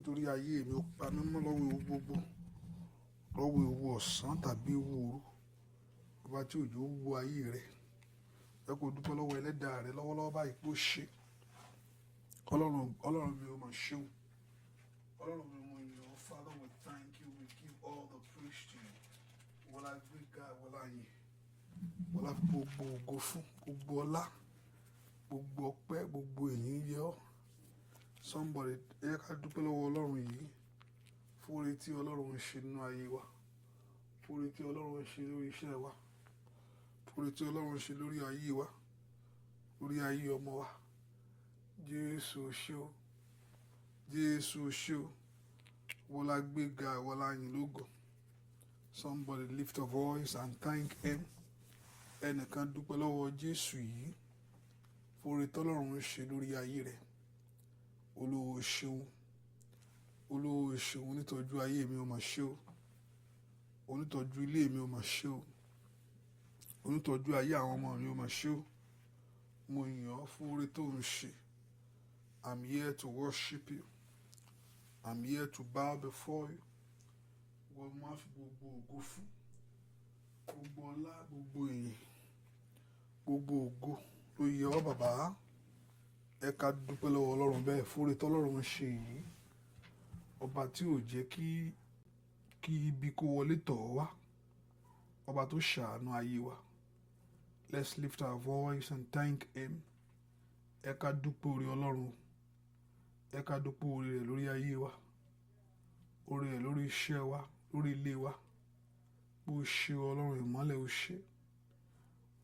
Nítorí ayé mi, ó pa mí mọ́ lọ́wọ́ ewu gbogbo, lọ́wọ́ ewu ọ̀sán tàbí ewu òru. Ọba tí ò jẹ́ ó wu ayé rẹ. Ẹ kó dúpẹ́ lọ́wọ́ ẹlẹ́dàá rẹ lọ́wọ́lọ́wọ́ báyìí pé ó ṣe. Ọlọ́run, Ọlọ́run mi, ó mà ṣeun. Ọlọ́run mi, mo yìn ọ́. Father, we thank you. We give all the praise to you. Ìwọ la gbé ga, ìwọ la yìn. Ìwọ la fi gbogbo ògo fún, gbogbo ọlá, gbogbo ọpẹ́, gbogbo ìyìn yẹ ọ́. Somebody, ẹ jẹ́ ká dúpẹ́ lọ́wọ́ Ọlọ́run yìí fún oore tí Ọlọ́run ń ṣe nínú ayé wa, fún oore tí Ọlọ́run ń ṣe lórí iṣẹ́ wa, fún oore tí Ọlọ́run ń ṣe lórí ayé wa, lórí ayé ọmọ wa. Jésù, o ṣé o. Jésù, o ṣé o. Ìwọ la gbé ga, ìwọ la yìn lógo. Somebody lift a voice and thank him. Ẹnìkan dúpẹ́ lọ́wọ́ Jésù yìí fún oore tọ́lọ́run ń ṣe lórí ayé rẹ̀. Olúwa, o ṣeun. Olúwa, o ṣeun. Onítọ́jú ayé mi, ó mà ṣe o. Onítọ́jú ilé mi, ó mà ṣe o. Onítọ́jú ayé àwọn ọmọ mi, ó mà ṣe o. Mo yìn ọ́ fún oore tó ń ṣe. I'm here to worship you. I'm here to bow before you. Wọ́n máa fi gbogbo ògo fún. Gbogbo ọlá, gbogbo ìyìn, gbogbo ògo ló yẹ ọ́, bàbá. Ẹ ká dúpẹ́ lọ́wọ́ Ọlọ́run bẹ́ẹ̀ fún oore tọ́lọ́run ń ṣe yìí. Ọba tí ò jẹ́ kí ibi kó wọlé tọ̀ ọ́ wá. Ọba tó ṣàánú ayé wa. Let's lift our voice and thank him. Ẹ ká dúpẹ́ oore Ọlọ́run. Ẹ ká dúpẹ́ oore rẹ̀ lórí ayé wa. Oore rẹ̀ lórí iṣẹ́ wa, lórí ilé wa. Bó ṣe Ọlọ́run ìmọ́lẹ̀, ó ṣe.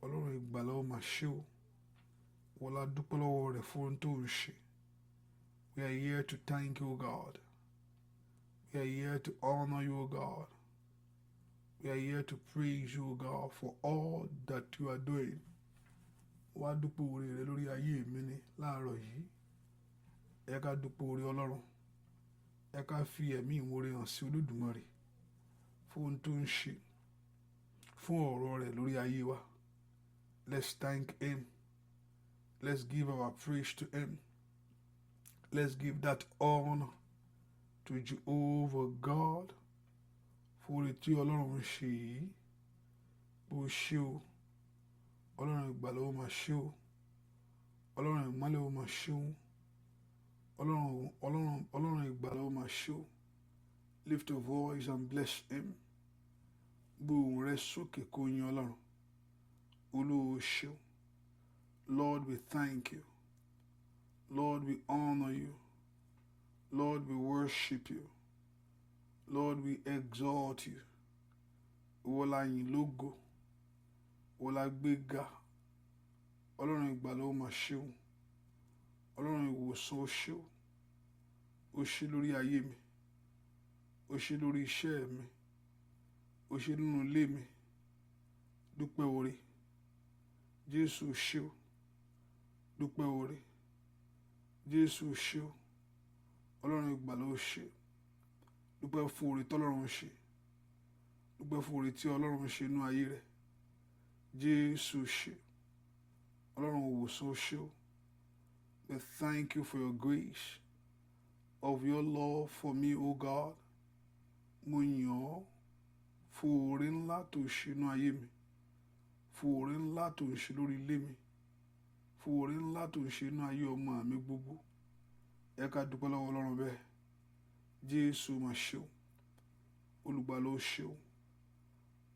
Ọlọ́run ìgbàlà, ó mà ṣe o. Wọ́n la dúpẹ́ lọ́wọ́ rẹ̀ fún ohun tó ń ṣe. We are here to thank you, God. We are here to honor you, God. We are here to praise you, God, for all that you are doing. Wá dúpẹ́ oore rẹ lórí ayé mi ní láàárọ̀ yìí. Ẹ ká dúpẹ́ oore Ọlọ́run. Ẹ ká fi ẹ̀mí ìmoore hàn sí Olódùmarè fún ohun tó ń ṣe, fún ọ̀rọ̀ rẹ̀ lórí ayé wa. Let's thank him. Let's give our praise to him. Let's give that honor to Jehovah God fún oore tí Ọlọ́run ń ṣe yìí. Bó ṣe o, Ọlọ́run ìgbàlà, ó máa ṣe o. Ọlọ́run ìmọ́lẹ̀, ó máa ṣe o. Ọlọ́run, Ọlọ́run, Ọlọ́run ìgbàlà, ó máa ṣe o. Lift your voice and bless him. Gbé ohùn rẹ sókè kó yin Ọlọ́run. Olúwa, o ṣeun. Lord, we thank you. Lord, we honor you. Lord, we worship you. Lord, we exalt you. Ìwọ la yìn lógo. Ìwọ la gbé ga. Ọlọ́run ìgbàlà, ó máa ṣeun. Ọlọ́run ìwòsàn, ó ṣeun. Ó ṣe lórí ayé mi. Ó ṣe lórí iṣẹ́ mi. Ó ṣe nínú ilé mi. Dúpẹ́ oore. Jésù, ṣé o. Dúpẹ́ oore. Jésù, ṣé o. Ọlọ́run ìgbàlà, ó ṣe. Dúpẹ́ fún oore tọ́lọ́run ṣe. Dúpẹ́ fún oore tí Ọlọ́run ṣe nínú ayé rẹ. Jésù, ṣé. Ọlọ́run ìwòsàn, ó ṣe o. We thank you for your grace, of your love for me, O God. Mo yìn ọ́ fún oore ńlá tó ṣe nínú ayé mi, fún oore ńlá tó ń ṣe lórí ilé mi, fún oore ńlá tó ń ṣe nínú ayé ọmọ mi gbogbo. Ẹ ká dúpẹ́ lọ́wọ́ Ọlọ́run bẹ́ẹ̀. Jésù, máa ṣeun. Olùgbàlà, ó ṣeun.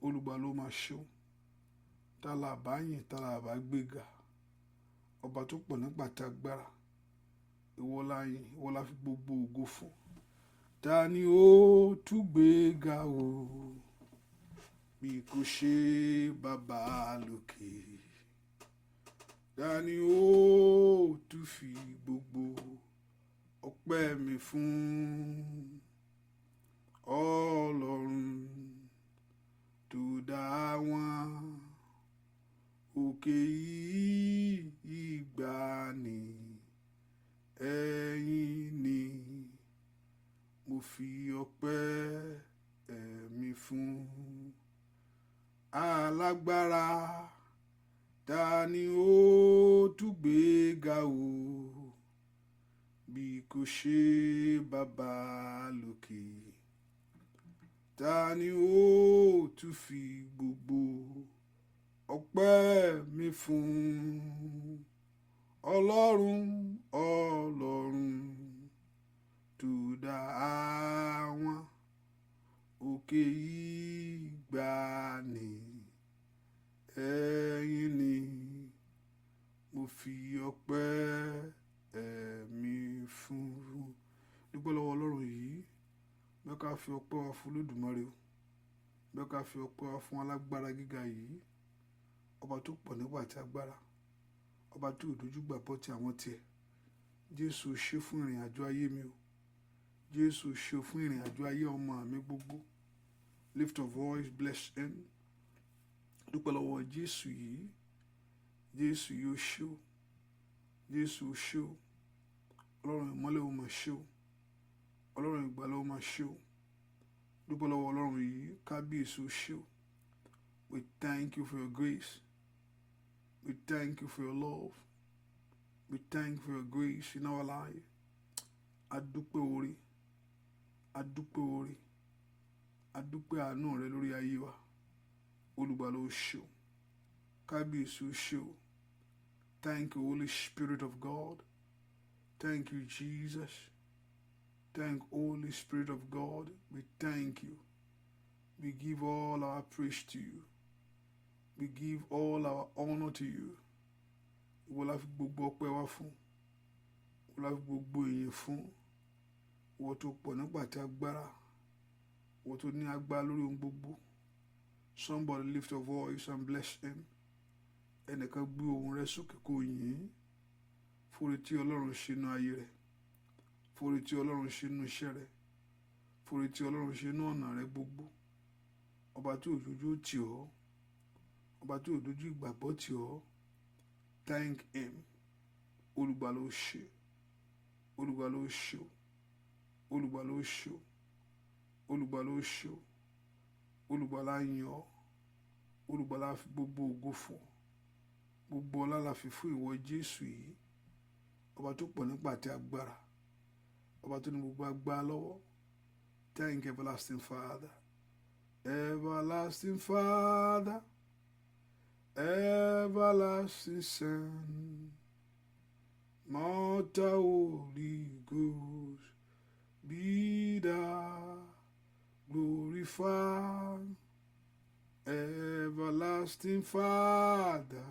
Olùgbàlà, ó máa ṣeun. Ta la bá yìn, ta la bá gbéga? Ọba tó pọ̀ nípa tagbára. Ìwọ la yìn, ìwọ la fi gbogbo ògo fún. Ta ni ó tún gbéga o? Bí kò ṣe bàbá lókè. Ta ni ó tún fi gbogbo ọpẹ́ mi fún? Ọlọ́run tó dá wọn òkè ìgbàanì, ẹ̀yin ni mo fi ọpẹ́ mi fún. Alágbára, ta ni ó tún gbéga o? Bí kò ṣe bàbá lókè, ta ni ó tún fi gbogbo ọpẹ́ mi fún? Ọlọ́run, Ọlọ́run tó dá àwọn òkè ìgbàanì, ẹ̀yin ni mo fi ọpẹ́ mi fún. Dúpẹ́ lọ́wọ́ Ọlọ́run yìí. Bẹ́ẹ̀ ká fi ọpẹ́ wa fún Olódùmarè o. Bẹ́ẹ̀ ká fi ọpẹ́ wa fún alágbára gíga yìí. Ọba tó pọ̀ nípa àti agbára. Ọba tí ò dojú gbàgbọ́ ti àwọn tiẹ̀. Jésù ṣe fún ìrìn àjò ayé mi o. Jésù ṣe fún ìrìn àjò ayé ọmọ mi gbogbo. Lift your voice, bless him. Dúpẹ́ lọ́wọ́ Jésù yìí. Jésù yóò ṣe o. Jésù ṣe o. Ọlọ́run ìmọ́lẹ̀ ó máa ṣe o. Ọlọ́run ìgbàlà ó máa ṣe o. Dúpẹ́ lọ́wọ́ Ọlọ́run yìí. Kábíyèsí ó ṣe o. We thank you for your grace. We thank you for your love. We thank you for your grace in our life. A dúpẹ́ oore. A dúpẹ́ oore. A dúpẹ́ àánú rẹ lórí ayé wa. Olùgbàlà ó ṣe o. Kábíyèsí ó ṣe o. Thank you, Holy Spirit of God. Thank you, Jesus. Thank Holy Spirit of God. We thank you. We give all our praise to you. We give all our honor to you. Ìwọ la fi gbogbo ọpẹ́ wa fún. Ìwọ la fi gbogbo ìyìn fún. Ìwọ tó pọ̀ nípa àti agbára. Ìwọ tó ní agbára lórí ohun gbogbo. Somebody lift your voice and bless him. Ẹnìkan gbé ohùn rẹ sókè kó yìn ín. Fún oore tí Ọlọ́run ṣe nínú ayé rẹ̀. Fún oore tí Ọlọ́run ṣe nínú iṣẹ́ rẹ̀. Fún oore tí Ọlọ́run ṣe nínú ọ̀nà rẹ gbogbo. Ọba tí ò jójú tì ọ́. Ọba tí ò dojú ìgbàgbọ́ tì ọ́. Thank him. Olùgbàlà ó ṣe. Olùgbàlà ó ṣe. Olùgbàlà ó ṣe. Olùgbàlà ó ṣe. Olùgbàlà yìn ọ́. Olùgbàlà fi gbogbo ògo fún ọ. Gbogbo ọlá la fi fún ìwọ Jésù yìí. Ọba tó pọ̀ nípa àti agbára. Ọba tó ní gbogbo agbára lọ́wọ́. Thank you, everlasting Father. Everlasting Father. Everlasting Son. Immortal Holy Ghost. Be thou glorified. Everlasting Father.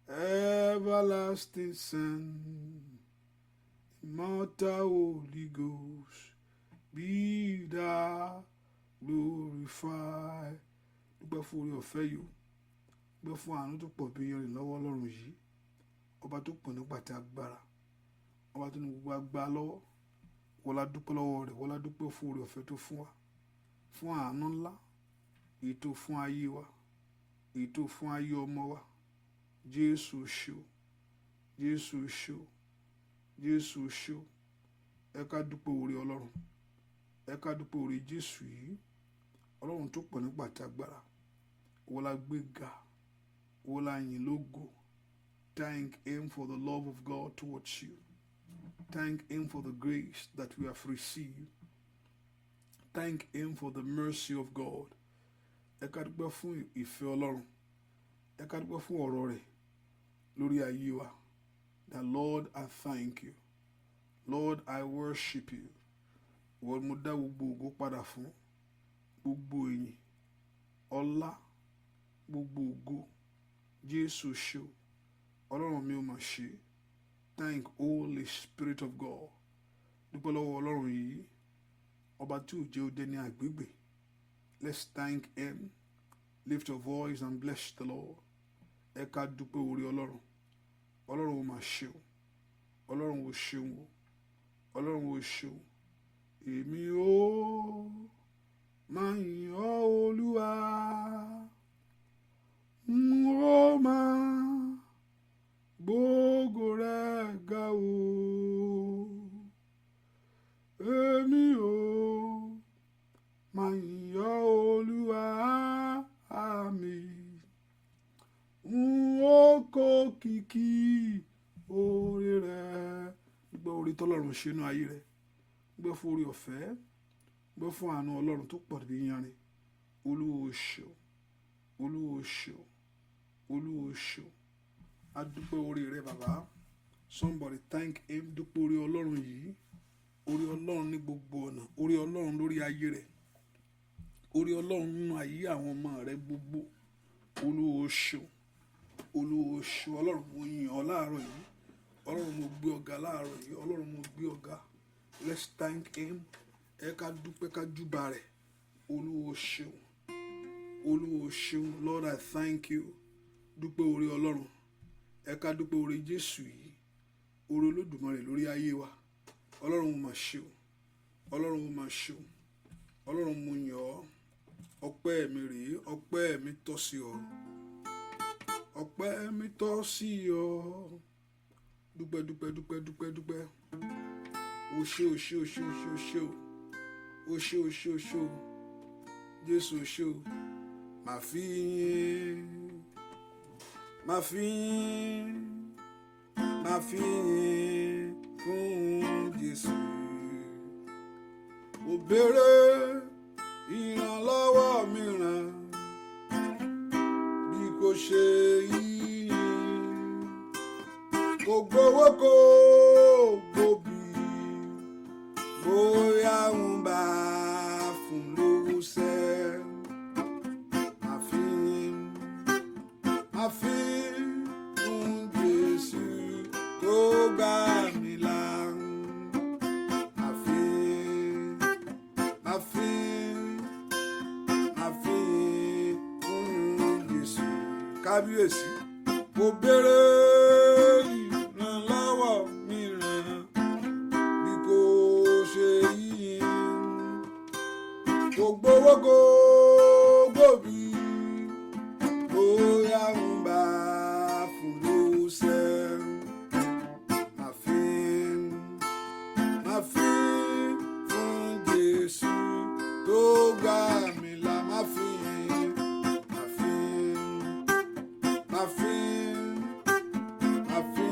Everlasting Son. Immortal Holy Ghost. Be thou glorified. Dúpẹ́ fún oore ọ̀fẹ́ yìí o. Dúpẹ́ fún àánú tó pọ̀ bí iyanrìn lọ́wọ́ Ọlọ́run yìí. Ọba tó pọ̀ nípa àti agbára. Ọba tó ní gbogbo agbára lọ́wọ́. Wọ́n la dúpẹ́ lọ́wọ́ rẹ̀. Wọ́n la dúpẹ́ fún oore ọ̀fẹ́ tó fún wa. Fún àánú ńlá. Èyí tó fún ayé wa. Èyí tó fún ayé ọmọ wa. Jésù ṣe o. Jésù ṣe o. Jésù ṣe o. Ẹ ká dúpẹ́ oore Ọlọ́run. Ẹ ká dúpẹ́ oore Jésù yìí. Ọlọ́run tó pọ̀ nípa àti agbára. Wọ́n la gbé ga. Wọ́n la yìn lógo. Thank him for the love of God towards you. Thank him for the grace that we have received. Thank him for the mercy of God. Ẹ ká dúpẹ́ fún ìfẹ́ Ọlọ́run. Ẹ ká dúpẹ́ fún ọ̀rọ̀ rẹ̀ lórí ayé wa. The Lord, I thank you. Lord, I worship you. Ìwọ ni mo dá gbogbo ògo padà fún. Gbogbo ìyìn, ọlá, gbogbo ògo. Jésù ṣe o. Ọlọ́run mi ò mà ṣe. Thank Holy Spirit of God. Dúpẹ́ lọ́wọ́ Ọlọ́run yìí. Ọba tí ò jẹ́ ó dé ní àgbègbè. Let's thank him. Lift your voice and bless the Lord. Ẹ ká dúpẹ́ oore Ọlọ́run. Ọlọ́run ò mà ṣe o. Ọlọ́run ò ṣeun o. Ọlọ́run ò ṣeun. Èmi ó máa yìn ọ́ Olúwa. N ó máa gbógo rẹ ga o. Èmi ó máa yìn ọ́ Olúwa mi. N ó kó kìkì oore rẹ. Dúpẹ́ oore tọ́lọ́run ṣe inú ayé rẹ. Dúpẹ́ fún oore ọ̀fẹ́. Dúpẹ́ fún àánú Ọlọ́run tó pọ̀ bí iyanrìn. Olúwa o ṣeun. Olúwa o ṣeun. Olúwa o ṣeun. A dúpẹ́ oore rẹ, bàbá. Somebody thank him. Dúpẹ́ oore Ọlọ́run yìí. Oore Ọlọ́run ní gbogbo ọ̀nà. Oore Ọlọ́run lórí ayé rẹ. Oore Ọlọ́run nínú ayé àwọn ọmọ rẹ gbogbo. Olúwa o ṣeun. Olúwa o ṣeun. Ọlọ́run, mo yìn ọ́ láàárọ̀ yìí. Ọlọ́run, mo gbé ọ ga láàárọ̀ yìí. Ọlọ́run, mo gbé ọ ga. Let's thank him. Ẹ ká dúpẹ́, ká júbà rẹ̀. Olúwa o ṣeun. Olúwa o ṣeun. Lord, I thank you. Dúpẹ́ oore Ọlọ́run. Ẹ ká dúpẹ́ oore Jésù yìí. Oore Olódùmarè lórí ayé wa. Ọlọ́run, mo mà ṣe o. Ọlọ́run, mo mà ṣe o. Ọlọ́run, mo yìn ọ́. Ọpẹ́ mi rèé. Ọpẹ́ mi tọ́ sí ọ. Ọpẹ́ mi tọ́ sí ọ. Dúpẹ́, dúpẹ́, dúpẹ́, dúpẹ́, dúpẹ́. O ṣé, o ṣé, o ṣé, o ṣé, o ṣé o. O ṣé, o ṣé, o ṣé o. Jésù, o ṣé o. Màá fi yìn, màá fi yìn, màá fi yìn fún Jésù. Ó béèrè ìrànlọ́wọ́ mìíràn bí kò ṣe yìnyín. Kò gbowó, kò gbòbí, bóyá ń bá fún lówó sẹ́. Màá fi yìn, màá fi fún Jésù tó gbà mí là. Màá fi, màá fi, màá fi fún Jésù. Kábíyèsí, mo béèrè ìrànlọ́wọ́ mìíràn bí kò ṣe yíyìn. Kò gbowó, kò gbòbí, bóyá ń bá fún lówó sẹ́. Màá fi, màá fi fún Jésù tó gbà mí là. Màá fi, màá fi, màá fi, màá fi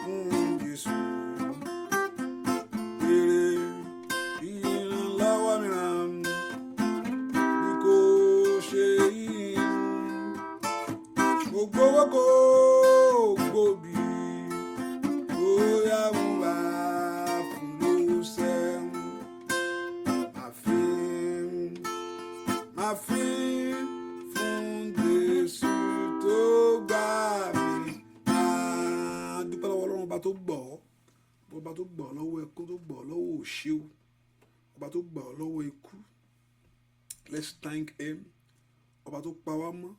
fún Jésù. Béèrè ìrànlọ́wọ́ mìíràn bí kò ṣe yìnyín. Kò gbowó, kò gbòbí, bóyá ń bá fún lówó sẹ́. Màá fi, màá fi fún Jésù tó gbà mí. Máa dúpẹ́ lọ́wọ́ Ọlọ́run, ọba tó gbọ́ ọ́, ọba tó gbọ́ ọ́ lọ́wọ́ ẹkún, tó gbọ́ ọ́ lọ́wọ́ òṣì o, ọba tó gbà ọ́ lọ́wọ́ ikú. Let's thank him. Ọba tó pa wá mọ́,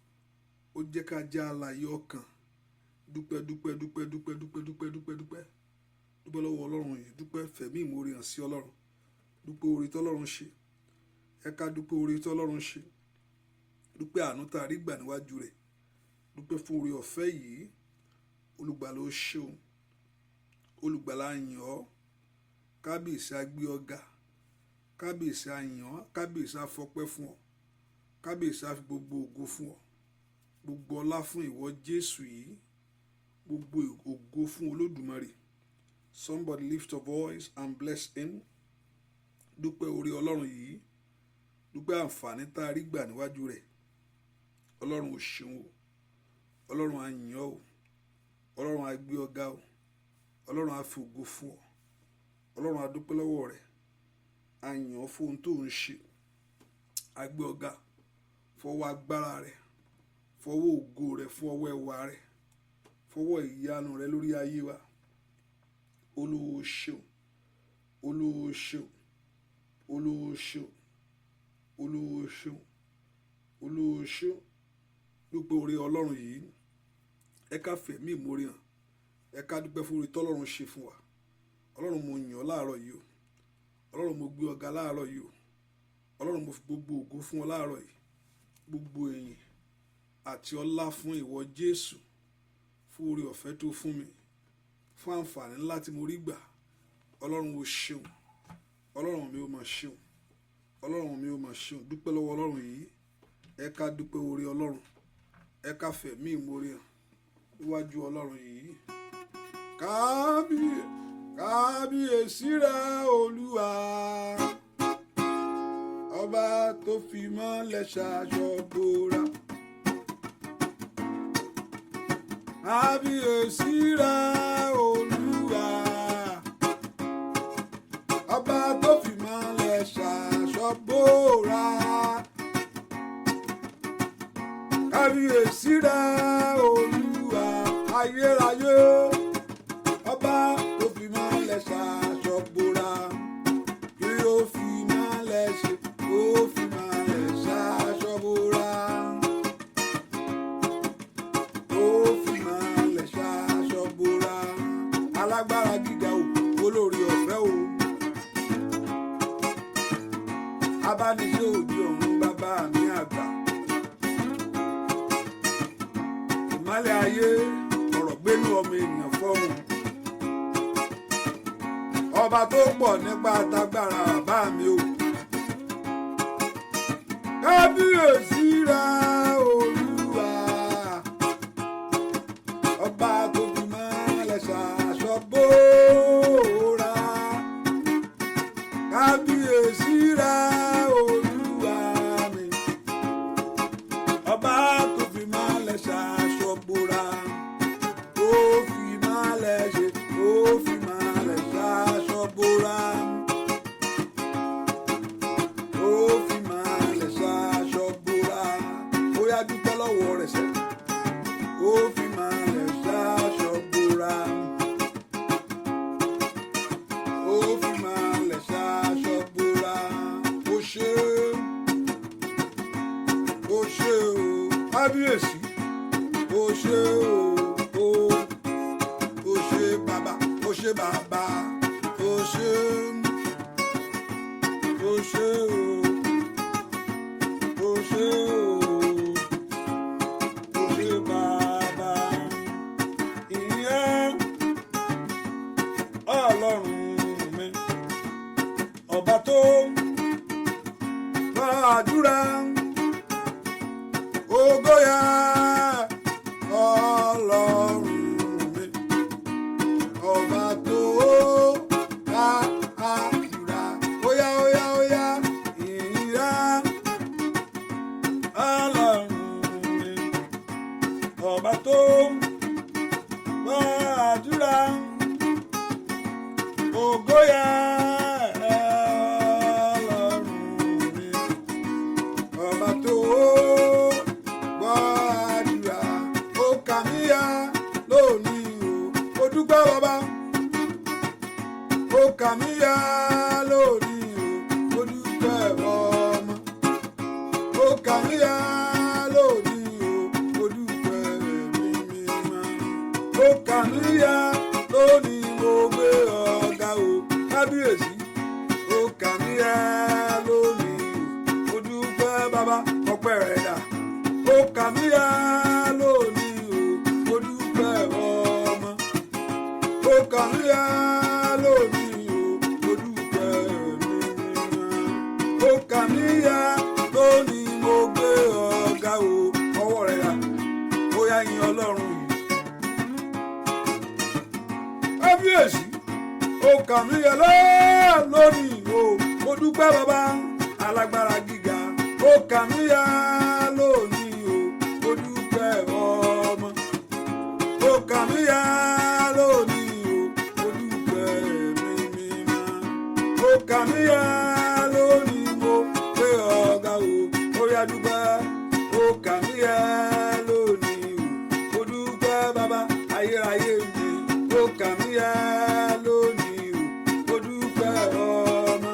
ó jẹ́ ká jẹ́ alààyè ọkàn. Dúpẹ́, dúpẹ́, dúpẹ́, dúpẹ́, dúpẹ́, dúpẹ́, dúpẹ́, dúpẹ́, dúpẹ́ lọ́wọ́ Ọlọ́run yìí. Dúpẹ́, fẹ̀mí ìmoore hàn sí Ọlọ́run. Dúpẹ́ oore tọ́lọ́run ṣe. Ẹ ká dúpẹ́ oore tọ́lọ́run ṣe. Dúpẹ́ àánú tá a rí gbà níwájú rẹ̀. Dúpẹ́ fún oore ọ̀fẹ́ yìí. Olùgbàlà, ó ṣeun. Olùgbàlà, yìn ọ́. Kábíyèsí, a gbé ọ ga. Kábíyèsí, a yìn ọ́. Kábíyèsí, a fọpẹ́ fún ọ. Kábíyèsí, a fi gbogbo ògo fún ọ. Gbogbo ọlá fún ìwọ Jésù yìí. Gbogbo ògo fún Olódùmarè. Somebody lift your voice and bless him. Dúpẹ́ oore Ọlọ́run yìí. Dúpẹ́ àǹfààní tá a rí gbà níwájú rẹ̀. Ọlọ́run, ò ṣeun o. Ọlọ́run, a yìn ọ́ o. Ọlọ́run, a gbé ọ ga o. Ọlọ́run, a fi ògo fún ọ. Ọlọ́run, a dúpẹ́ lọ́wọ́ rẹ̀. A yìn ọ́ fún ohun tó ń ṣe. A gbé ọ ga fọwọ́ agbára rẹ̀, fọwọ́ ògo rẹ̀, fún ọwọ́ ẹwà rẹ̀, fọwọ́ ìyanu rẹ̀ lórí ayé wa. Olúwa, o ṣeun. Olúwa, o ṣeun. Olúwa, o ṣeun. Olúwa, o ṣeun. Olúwa, o ṣeun. Dúpẹ́ oore Ọlọ́run yìí. Ẹ ká fẹ̀mí ìmoore hàn. Ẹ ká dúpẹ́ fún oore tọ́lọ́run ṣe fún wa. Ọlọ́run, mo yìn ọ́ láàárọ̀ yìí o. Ọlọ́run, mo gbé ọ ga láàárọ̀ yìí o. Ọlọ́run, mo fi gbogbo ògo fún ọ láàárọ̀ yìí. Gbogbo ìyìn àti ọlá fún ìwọ Jésù, fún oore ọ̀fẹ́ tó fún mi, fún àǹfààní ńlá tí mo rí gbà. Ọlọ́run, o ṣeun. Ọlọ́run mi, ó máa ṣeun. Ọlọ́run mi, ó máa ṣeun. Dúpẹ́ lọ́wọ́ Ọlọ́run yìí. Ẹ ká dúpẹ́ oore Ọlọ́run. Ẹ ká fẹ̀mí ìmoore hàn níwájú Ọlọ́run yìí. Kábíyèsí. Kábíyèsí rẹ Olúwa, ọba tó fi mọ́lẹ̀ ṣaṣọ bora. Kábíyèsí rẹ Olúwa, ọba tó fi mọ́lẹ̀ ṣaṣọ bora. Kábíyèsí rẹ Olúwa, ayérayé, ọba tó fi mọ́lẹ̀ ṣaṣọ bora. Kí ó fi mọ́lẹ̀ ṣe, ó fi mọ́lẹ̀ ṣaṣọ bora. Ó fi mọ́lẹ̀ ṣaṣọ bora. Alágbára gíga o, olórí ọ̀fẹ́ o. Abániṣe òdi ọ̀run bàbá mi àgbà. Ìmọ́lẹ̀ ayé, ọ̀rọ̀ gbénú ọmọ ènìyàn fọ́hùn. Ọba tó pọ̀ nípa tagbára bàbá mi o. Kábíyèsí rẹ Olúwa, ọba tó fi mọ́lẹ̀ ṣaṣọ bóra. Kábíyèsí rẹ Olúwa mi, ọba tó fi mọ́lẹ̀ ṣaṣọ bóra. Ó fi mọ́lẹ̀ ṣe, ó fi mọ́lẹ̀ ṣaṣọ bóra. Ó fi mọ́lẹ̀ ṣaṣọ bóra. Ó yá, dúpẹ́ lọ́wọ́ rẹ̀ sẹ́. Ó fi mọ́lẹ̀ ṣaṣọ bóra. Ó fi mọ́lẹ̀ ṣaṣọ bóra. Ó ṣé, ó ṣé o, kábíyèsí. Ó ṣé o, ó ṣé bàbá, ó ṣé bàbá, ó ṣé, ó ṣé o, ó ṣé o, ó ṣé bàbá. Ìyẹn Ọlọ́run mi, ọba tó gbàdúrà, ògo yẹ Ọlọ́run mi, ọba tó gbàdúrà. Óyá, óyá, óyá, ìyẹn Ọlọ́run mi, ọba tó gbàdúrà, ògo yẹ Ọlọ́run mi, ọba tó gbàdúrà. Ó kà mí yá lónìí o, mo dúpẹ́ bàbá. Ó kà mí yá lónìí o, mo dúpẹ́ ọmọ. Ó kà mí yá lónìí o, mo dúpẹ́ ẹ̀mí mímọ́. Ó kà mí yá lónìí, mo gbé ọ̀gá o, kábíyèsí. Ó kà mí yá lónìí o, mo dúpẹ́ bàbá, ọpẹ́ rẹ̀ dà. Ó kà mí yá lónìí o, mo dúpẹ́ ọmọ. Ó kà mí yá lónìí o, mo dúpẹ́ ẹ̀mí mímọ́. Ó kà mí yá lónìí, mo gbé ọ̀gá o, ọwọ́ rẹ̀ dà. Ó yá, yin Ọlọ́run yìí. Kábíyèsí, ó kà mí yẹ lónìí o, mo dúpẹ́ bàbá, alágbára gíga. Ó kà mí yẹ lónìí o, mo dúpẹ́ ọmọ. Ó kà mí yẹ lónìí o, mo dúpẹ́ ẹ̀mí mímọ́. Ó kà mí yẹ lónìí, mo gbé ọ̀gá o, ó yá dúpẹ́. Ó kà mí yẹ lónìí o, mo dúpẹ́ bàbá, ayérayé mi. Ó kà mí yẹ lónìí o, mo dúpẹ́ ọmọ.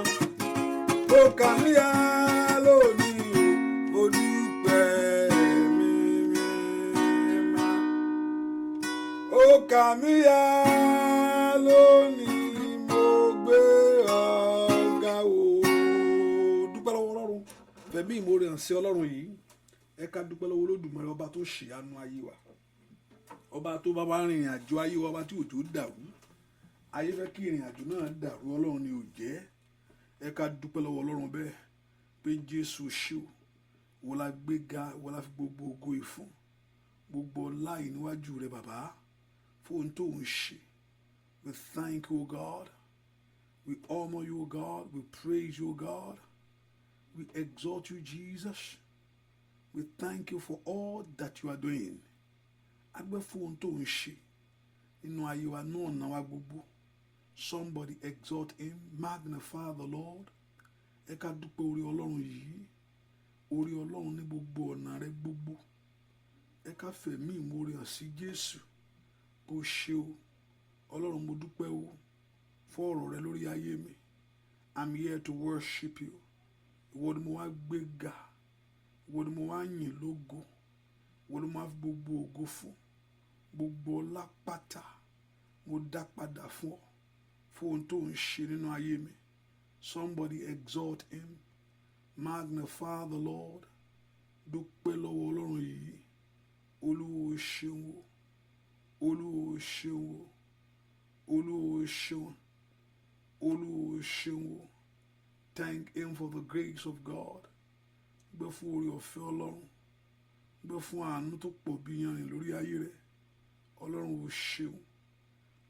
Ó kà mí yẹ lónìí o, mo dúpẹ́ ẹ̀mí mímọ́. Ó kà mí yẹ lónìí, mo gbé ọ̀gá o. Dúpẹ́ lọ́wọ́ Ọlọ́run, fẹ̀mí ìmoore hàn sí Ọlọ́run yìí. Ẹ ká dúpẹ́ lọ́wọ́ Olódùmarè, ọba tó ṣìyanu ayé wa, ọba tó bá wá rìnrìn àjò ayé wa, ọba tí òjò dàrú. Ayé fẹ́ kí ìrìn àjò náà dàrú, Ọlọ́run ni ò jẹ́. Ẹ ká dúpẹ́ lọ́wọ́ Ọlọ́run bẹ́ẹ̀ pé Jésù ṣe o. Wọ́n la gbéga, wọ́n la fi gbogbo ògo ìfún, gbogbo ọlá yìí níwájú rẹ bàbá, fún ohun tó ń ṣe. We thank you, God. We honor you, God. We praise you, God. We exalt you, Jesus. We thank you for all that you are doing. A dúpẹ́ fún ohun tó ń ṣe nínú ayé wa ní ọ̀nà wa gbogbo. Somebody exalt him, magnify the Lord. Ẹ ká dúpẹ́ orí Ọlọ́run yìí, orí Ọlọ́run ní gbogbo ọ̀nà rẹ gbogbo. Ẹ ká fẹ̀mí ìmoore hàn sí Jésù bó ṣe o. Ọlọ́run, mo dúpẹ́ o fún ọ̀rọ̀ rẹ lórí ayé mi. I'm here to worship you. Ìwọ ni mo wá gbé ga, ìwọ ni mo wá yìn lógo, ìwọ ni mo wá fi gbogbo ògo fún, gbogbo ọlá pátá mo dá padà fún ọ fún ohun tó ń ṣe nínú ayé mi. Somebody exalt him, magnify the Lord. Dúpẹ́ lọ́wọ́ Ọlọ́run yìí. Olúwa, o ṣeun o, Olúwa, o ṣeun o, Olúwa, o ṣeun, Olúwa, o ṣeun o. Thank him for the grace of God. Dúpẹ́ fún oore ọ̀fẹ́ Ọlọ́run. Dúpẹ́ fún àánú tó pọ̀ bí yanrìn lórí ayé rẹ. Ọlọ́run, o ṣeun.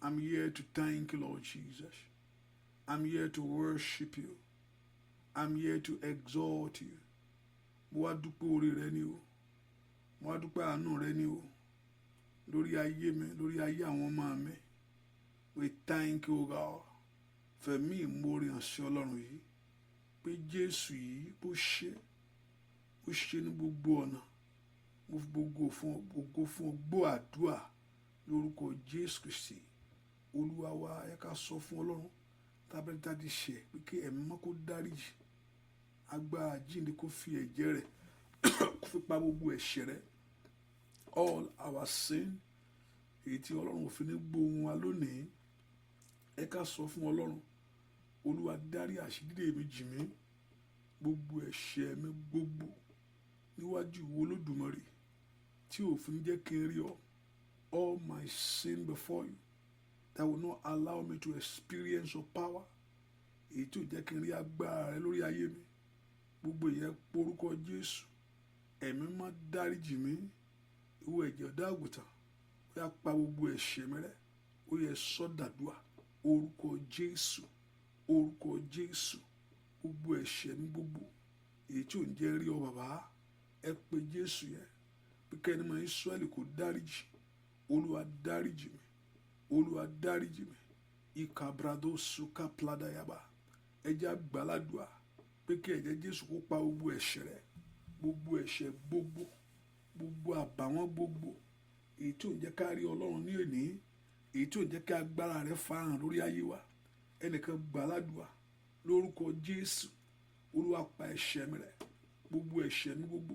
I'm here to thank you, Lord Jesus. I'm here to worship you. I'm here to exalt you. Mo wá dúpẹ́ oore rẹ ni o. Mo wá dúpẹ́ àánú rẹ ni o. Lórí ayé mi, lórí ayé àwọn ọmọ mi. We thank you, God. Fẹ̀mí ìmoore hàn sí Ọlọ́run yìí. Pé Jésù yìí bó ṣe, ó ṣe ní gbogbo ọ̀nà. Mo fi gbogbo fún ọ, gbogbo fún ọ, gbọ́ àdúrà lórúkọ Jésù Kristi. Olúwa wa, ẹ ká sọ fún Ọlọ́run tábìlì tá a ti ṣẹ̀ pé kí ẹ̀mí mọ́ kó dáríjì. Agbára jíǹde kó fi ẹ̀jẹ̀ rẹ̀ kó fi pa gbogbo ẹ̀ṣẹ̀ rẹ́. All our sin, èyí tí Ọlọ́run ò fi ní gbóhùn wa lónìí. Ẹ ká sọ fún Ọlọ́run, Olúwa, dárí àṣírí mi jì mí, gbogbo ẹ̀ṣẹ̀ mi gbogbo níwájú ìwọ Olódùmarè tí ò fi ní jẹ́ kí n rí ọ. All my sin before you that will not allow me to experience your power, èyí tí ò jẹ́ kí n rí agbára rẹ lórí ayé mi. Gbogbo ìyẹn, porúkọ Jésù, ẹ̀mí má dáríjì mí, ìwọ ẹ̀jẹ̀ ọ̀dọ́ àgùntàn, ó yá, pa gbogbo ẹ̀ṣẹ̀ mi rẹ́. Ó yá, sọ́ dàdúà. Orúkọ Jésù, orúkọ Jésù, gbogbo ẹ̀ṣẹ̀ mi gbogbo èyí tí ò ń jẹ́ rí ọ bàbá. Ẹ pé Jésù yẹn pé kẹ́ni mọ́ Ísírẹ́lì kò dáríjì. Olúwa, dáríjì mi, Olúwa, dáríjì mi. Ìkàbràdó suka pladayaba. Ẹ jẹ́ àgbàládùá pé kí ẹ̀jẹ̀ Jésù kó pa gbogbo ẹ̀ṣẹ̀ rẹ́, gbogbo ẹ̀ṣẹ̀ gbogbo, gbogbo àbàwọ́n gbogbo èyí tí ò ń jẹ́ ká rí Ọlọ́run ní òní, èyí tí ò ń jẹ́ kí agbára rẹ̀ farahàn lórí ayé wa. Ẹnìkan gbàládùá lórúkọ Jésù, Olúwa, pa ẹ̀ṣẹ̀ mi rẹ́, gbogbo ẹ̀ṣẹ̀ mi gbogbo,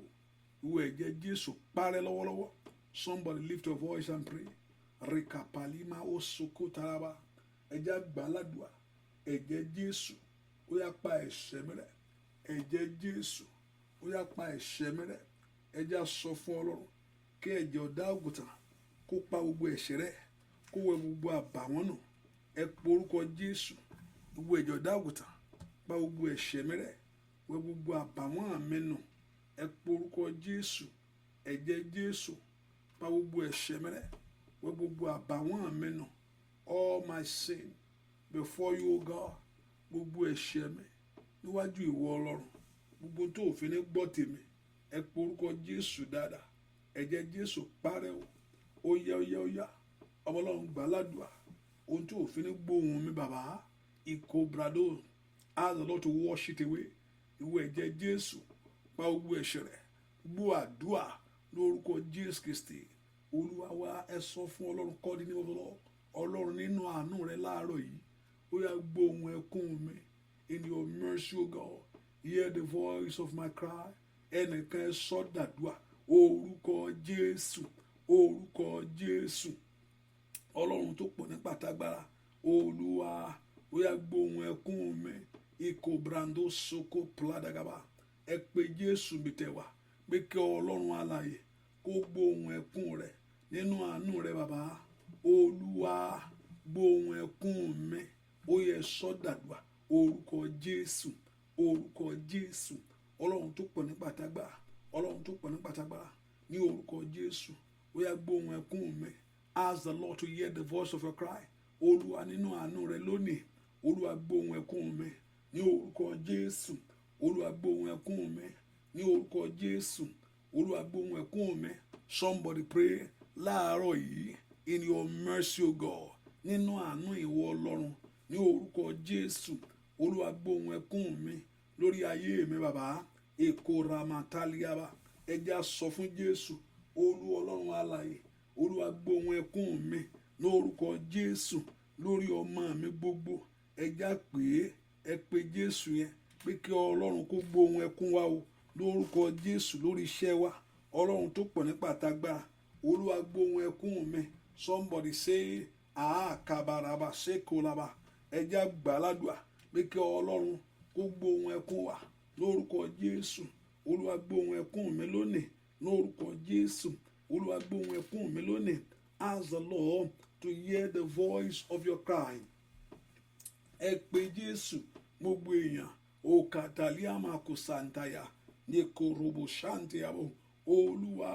ìwọ ẹ̀jẹ̀ Jésù, parẹ́ lọ́wọ́lọ́wọ́. Somebody lift your voice and pray. Rikapalima osoko taraba. Ẹ jẹ́ gbàládùá, ẹ̀jẹ̀ Jésù, ó yá, pa ẹ̀ṣẹ̀ mi rẹ́. Ẹ̀jẹ̀ Jésù, ó yá, pa ẹ̀ṣẹ̀ mi rẹ́. Ẹ jẹ́ sọ fún Ọlọ́run kí ẹ̀jẹ̀ ọ̀dọ́ àgùntàn kó pa gbogbo ẹ̀ṣẹ̀ rẹ́, kó wẹ gbogbo àbàwọ́n nù. Ẹ pe orúkọ Jésù, ìwọ ẹ̀jẹ̀ ọ̀dọ́ àgùntàn, pa gbogbo ẹ̀ṣẹ̀ mi rẹ́, wẹ gbogbo àbàwọ́n mi nù. Ẹ pe orúkọ Jésù, ẹ̀jẹ̀ Jésù, pa gbogbo ẹ̀ṣẹ̀ mi rẹ́, wẹ gbogbo àbàwọ́n mi nù. All my sin before you, O God, gbogbo ẹ̀ṣẹ̀ mi níwájú ìwọ Ọlọ́run, gbogbo tó òfin ní gbọ́ tèmi. Ẹ pe orúkọ Jésù dáadáa, ẹ̀jẹ̀ Jésù, parẹ́ o. Ó yá, ó yá, ó yá, ọmọ Ọlọ́run, gbà ládùúà. Ohun tó òfin ní gbóhùn mi bàbá, ìkó brado, ask the Lord to wash it away. Ìwọ ẹ̀jẹ̀ Jésù, pa gbogbo ẹ̀ṣẹ̀ rẹ́. Gbọ́ àdúà lórúkọ Jésù Kristi Olúwa wa. Ẹ sọ fún Ọlọ́run kọ́ ní ọlọ́ Ọlọ́run nínú àánú rẹ láàárọ̀ yìí, ó yá, gbóhùn ẹkún mi. In your mercy, O God, hear the voice of my cry. Ẹnìkan, ẹ sọ dàdúà. Orúkọ Jésù, orúkọ Jésù, Ọlọ́run tó pọ̀ ní pàtàgbára, Olúwa, ó yá, gbóhùn ẹkún mi. Ikọ̀ brando soko pladagaba. Ẹ pé Jésù mi tẹ̀ wá pé kí Ọlọ́run alààyè kó gbóhùn ẹkún rẹ nínú àánú rẹ bàbá. Olúwa, gbóhùn ẹkún mi. Ó yá, sọ́dàdùà. Orúkọ Jésù, orúkọ Jésù, Ọlọ́run tó pọ̀ ní pàtàgbára, Ọlọ́run tó pọ̀ ní pàtàgbára, ní orúkọ Jésù, ó yá, gbóhùn ẹkún mi. Ask the Lord to hear the voice of your cry. Olúwa, gbóhùn ẹkún mi. Olúwa, nínú àánú rẹ lónìí, Olúwa, gbóhùn ẹkún mi ní orúkọ Jésù. Olúwa, gbóhùn ẹkún mi ní orúkọ Jésù. Olúwa, gbóhùn ẹkún mi. Somebody pray láàárọ̀ yìí. In your mercy, O God, nínú àánú ìwọ Ọlọ́run, ní orúkọ Jésù, Olúwa, gbóhùn ẹkún mi lórí ayé mi, bàbá. Èkó ramataliaba. Ẹ jẹ́ á sọ fún Jésù, Olú Ọlọ́run alààyè. Olúwa, gbóhùn ẹkún mi ní orúkọ Jésù lórí ọmọ mi gbogbo. Ẹ jẹ́ á pè é, ẹ pé Jésù yẹn pé kí Ọlọ́run kó gbóhùn ẹkún wa o lórúkọ Jésù lórí iṣẹ́ wa. Ọlọ́run tó pọ̀ nípa àtagbára, Olúwa, gbóhùn ẹkún mi. Somebody say, ah, kabaraba sekolaba. Ẹ jẹ́ á gbà ládùúà pé kí Ọlọ́run kó gbóhùn ẹkún wa lórúkọ Jésù. Olúwa, gbóhùn ẹkún mi lónìí lórúkọ Jésù. Olúwa, gbóhùn ẹkún mi lónìí. Ask the Lord to hear the voice of your cry. Ẹ pé Jésù, gbogbo èèyàn. Òkàtàlíàmà kò sàǹtàyà ní korobo ṣàǹtìyàwó. Olúwa,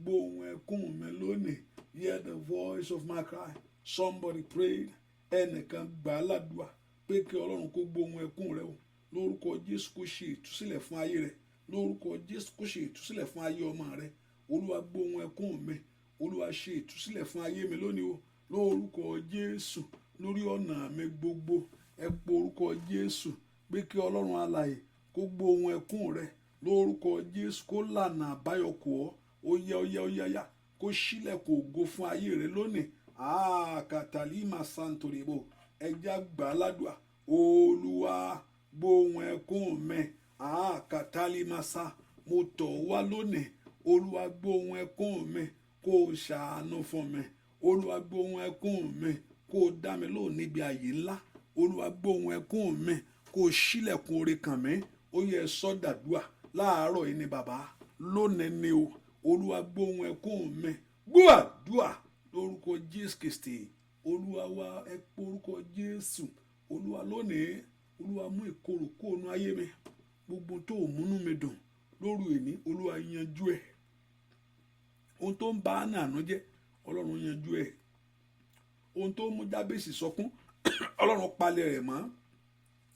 gbóhùn ẹkún mi lónìí. Hear the voice of my cry. Somebody prayed. Ẹnìkan gbà á ládùúà pé kí Ọlọ́run kó gbóhùn ẹkún rẹ o lórúkọ Jésù, kó ṣe ìtúsílẹ̀ fún ayé rẹ lórúkọ Jésù, kó ṣe ìtúsílẹ̀ fún ayé ọmọ rẹ. Olúwa, gbóhùn ẹkún mi. Olúwa, ṣe ìtúsílẹ̀ fún ayé mi lónìí o lórúkọ Jésù lórí ọ̀nà mi gbogbo. Ẹ pe orúkọ Jésù pé kí Ọlọ́run alààyè kó gbóhùn ẹkún rẹ lórúkọ Jésù, kó lànà àbáyọ kò ọ́. Ó yá, ó yá, ó yá, yá, kó ṣílẹ̀kùn ògo fún ayé rẹ lónìí. Àkàtàlímà santorebo. Ẹ jẹ́ á gbà ládùúà. Olúwa, gbóhùn ẹkún mi. Àkàtàlímàsà, mo tọ̀ wá lónìí. Olúwa, gbóhùn ẹkún mi, kó o ṣàánú fún mi. Olúwa, gbóhùn ẹkún mi, kó o dá mi lóhùn níbi àyè ńlá. Olúwa, gbóhùn ẹkún mi, kó o ṣílẹ̀kùn oore kàn mí. Ó yá, sọ́dàdúà láàárọ̀ yìí ni, bàbá. Lónìí ni o. Olúwa, gbóhùn ẹkún mi. Gbọ́ àdúà lórúkọ Jésù Kristi Olúwa wa. Ẹ pé orúkọ Jésù. Olúwa, lónìí, Olúwa, mú ìkorò kúrò nínú ayé mi. Gbogbo tó múnú mi dùn lóru èní, Olúwa, yanjú ẹ̀. Ohun tó ń ba Hánà jẹ́, Ọlọ́run yanjú ẹ̀. Ohun tó mú Jábèsì sọkún, Ọlọ́run palẹ̀ rẹ̀ mọ́.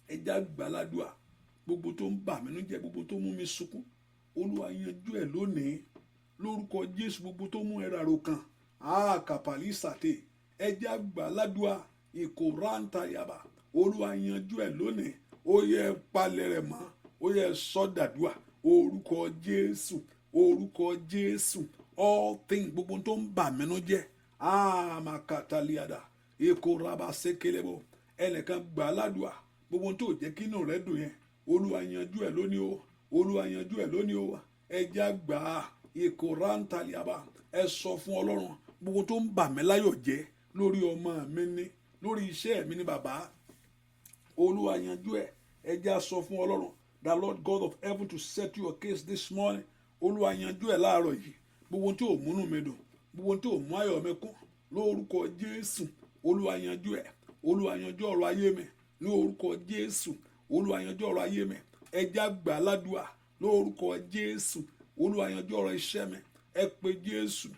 Ẹ jẹ́ á gbà ládùúà. Gbogbo tó ń bà mí nínú jẹ́, gbogbo tó mú mi sunkún, Olúwa, yanjú ẹ̀ lónìí lórúkọ Jésù. Gbogbo tó mú ẹ̀rọ àròkàn àkàpàlì sàté, ẹ jẹ́ á gbà ládùúà. Ìkórántà yàbá. Olúwa, yanjú ẹ̀ lónìí. Ó yá, palẹ̀ rẹ̀ mọ́. Ó yá, sọ́dàdúà. Orúkọ Jésù, orúkọ Jésù. All things, gbogbo tó ń bà mí nínú jẹ́, àmàkàtàlíàdà èkó sékelebo. Ẹnìkan gbà ládùúà. Gbogbo tó jẹ́ kí inú rẹ̀ dùn yẹn, Olúwa, yanjú ẹ̀ lónìí o. Olúwa, yanjú ẹ̀ lónìí o. Ẹ jẹ́ á gbà èkó rántàlíàbà. Ẹ sọ fún Ọlọ́run, gbogbo tó ń bà mí láyọ̀ jẹ́ lórí ọmọ mi ní, lórí iṣẹ́ mi ní, bàbá, Olúwa, yanjú ẹ̀. Ẹ jẹ́ á sọ fún Ọlọ́run, the Lord God of heaven, to settle your case this morning. Olúwa, yanjú ẹ̀ láàárọ̀ yìí. Gbogbo tí ò múnú mi dùn, gbogbo tí ò mú ayọ̀ mi kún lórúkọ Jésù, Olúwa, yanjú ẹ̀. Olúwa, yanjú ọ̀rọ̀ ayé mi ní orúkọ Jésù. Olúwa, yanjú ọ̀rọ̀ ayé mi. Ẹ jẹ́ á gbà ládùúà lórúkọ Jésù. Olúwa, yanjú ọ̀rọ̀ iṣẹ́ mi. Ẹ pé Jésù.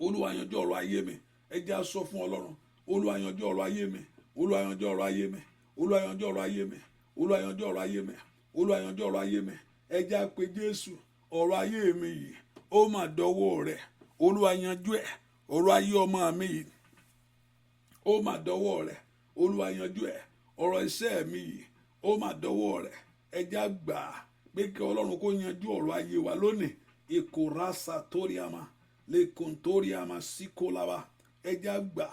Olúwa, yanjú ọ̀rọ̀ ayé mi. Ẹ jẹ́ á sọ fún Ọlọ́run. Olúwa, yanjú ọ̀rọ̀ ayé mi. Olúwa, yanjú ọ̀rọ̀ ayé mi. Olúwa, yanjú ọ̀rọ̀ ayé mi. Olúwa, yanjú ọ̀rọ̀ ayé mi. Olúwa, yanjú ọ̀rọ̀ ayé mi. Ẹ jẹ́ á pé Jésù. Ọ̀rọ̀ ayé mi yìí, ó mà dọwọ́ rẹ̀. Olúwa, yanjú ẹ̀. Ọ̀rọ̀ ayé ọmọ mi yìí, ó mà dọwọ́ rẹ̀. Olúwa, yanjú ẹ̀. Ọ̀rọ̀ iṣẹ́ mi yìí, ó mà dọwọ́ rẹ̀. Ẹ jẹ́ á gbà á pé kí Ọlọ́run kó yanjú ọ̀rọ̀ ayé wa lónìí. Ìkórasa tóríàmà lẹ́kọ̀ntóríàmà síkólaba. Ẹ jẹ́ á gbà.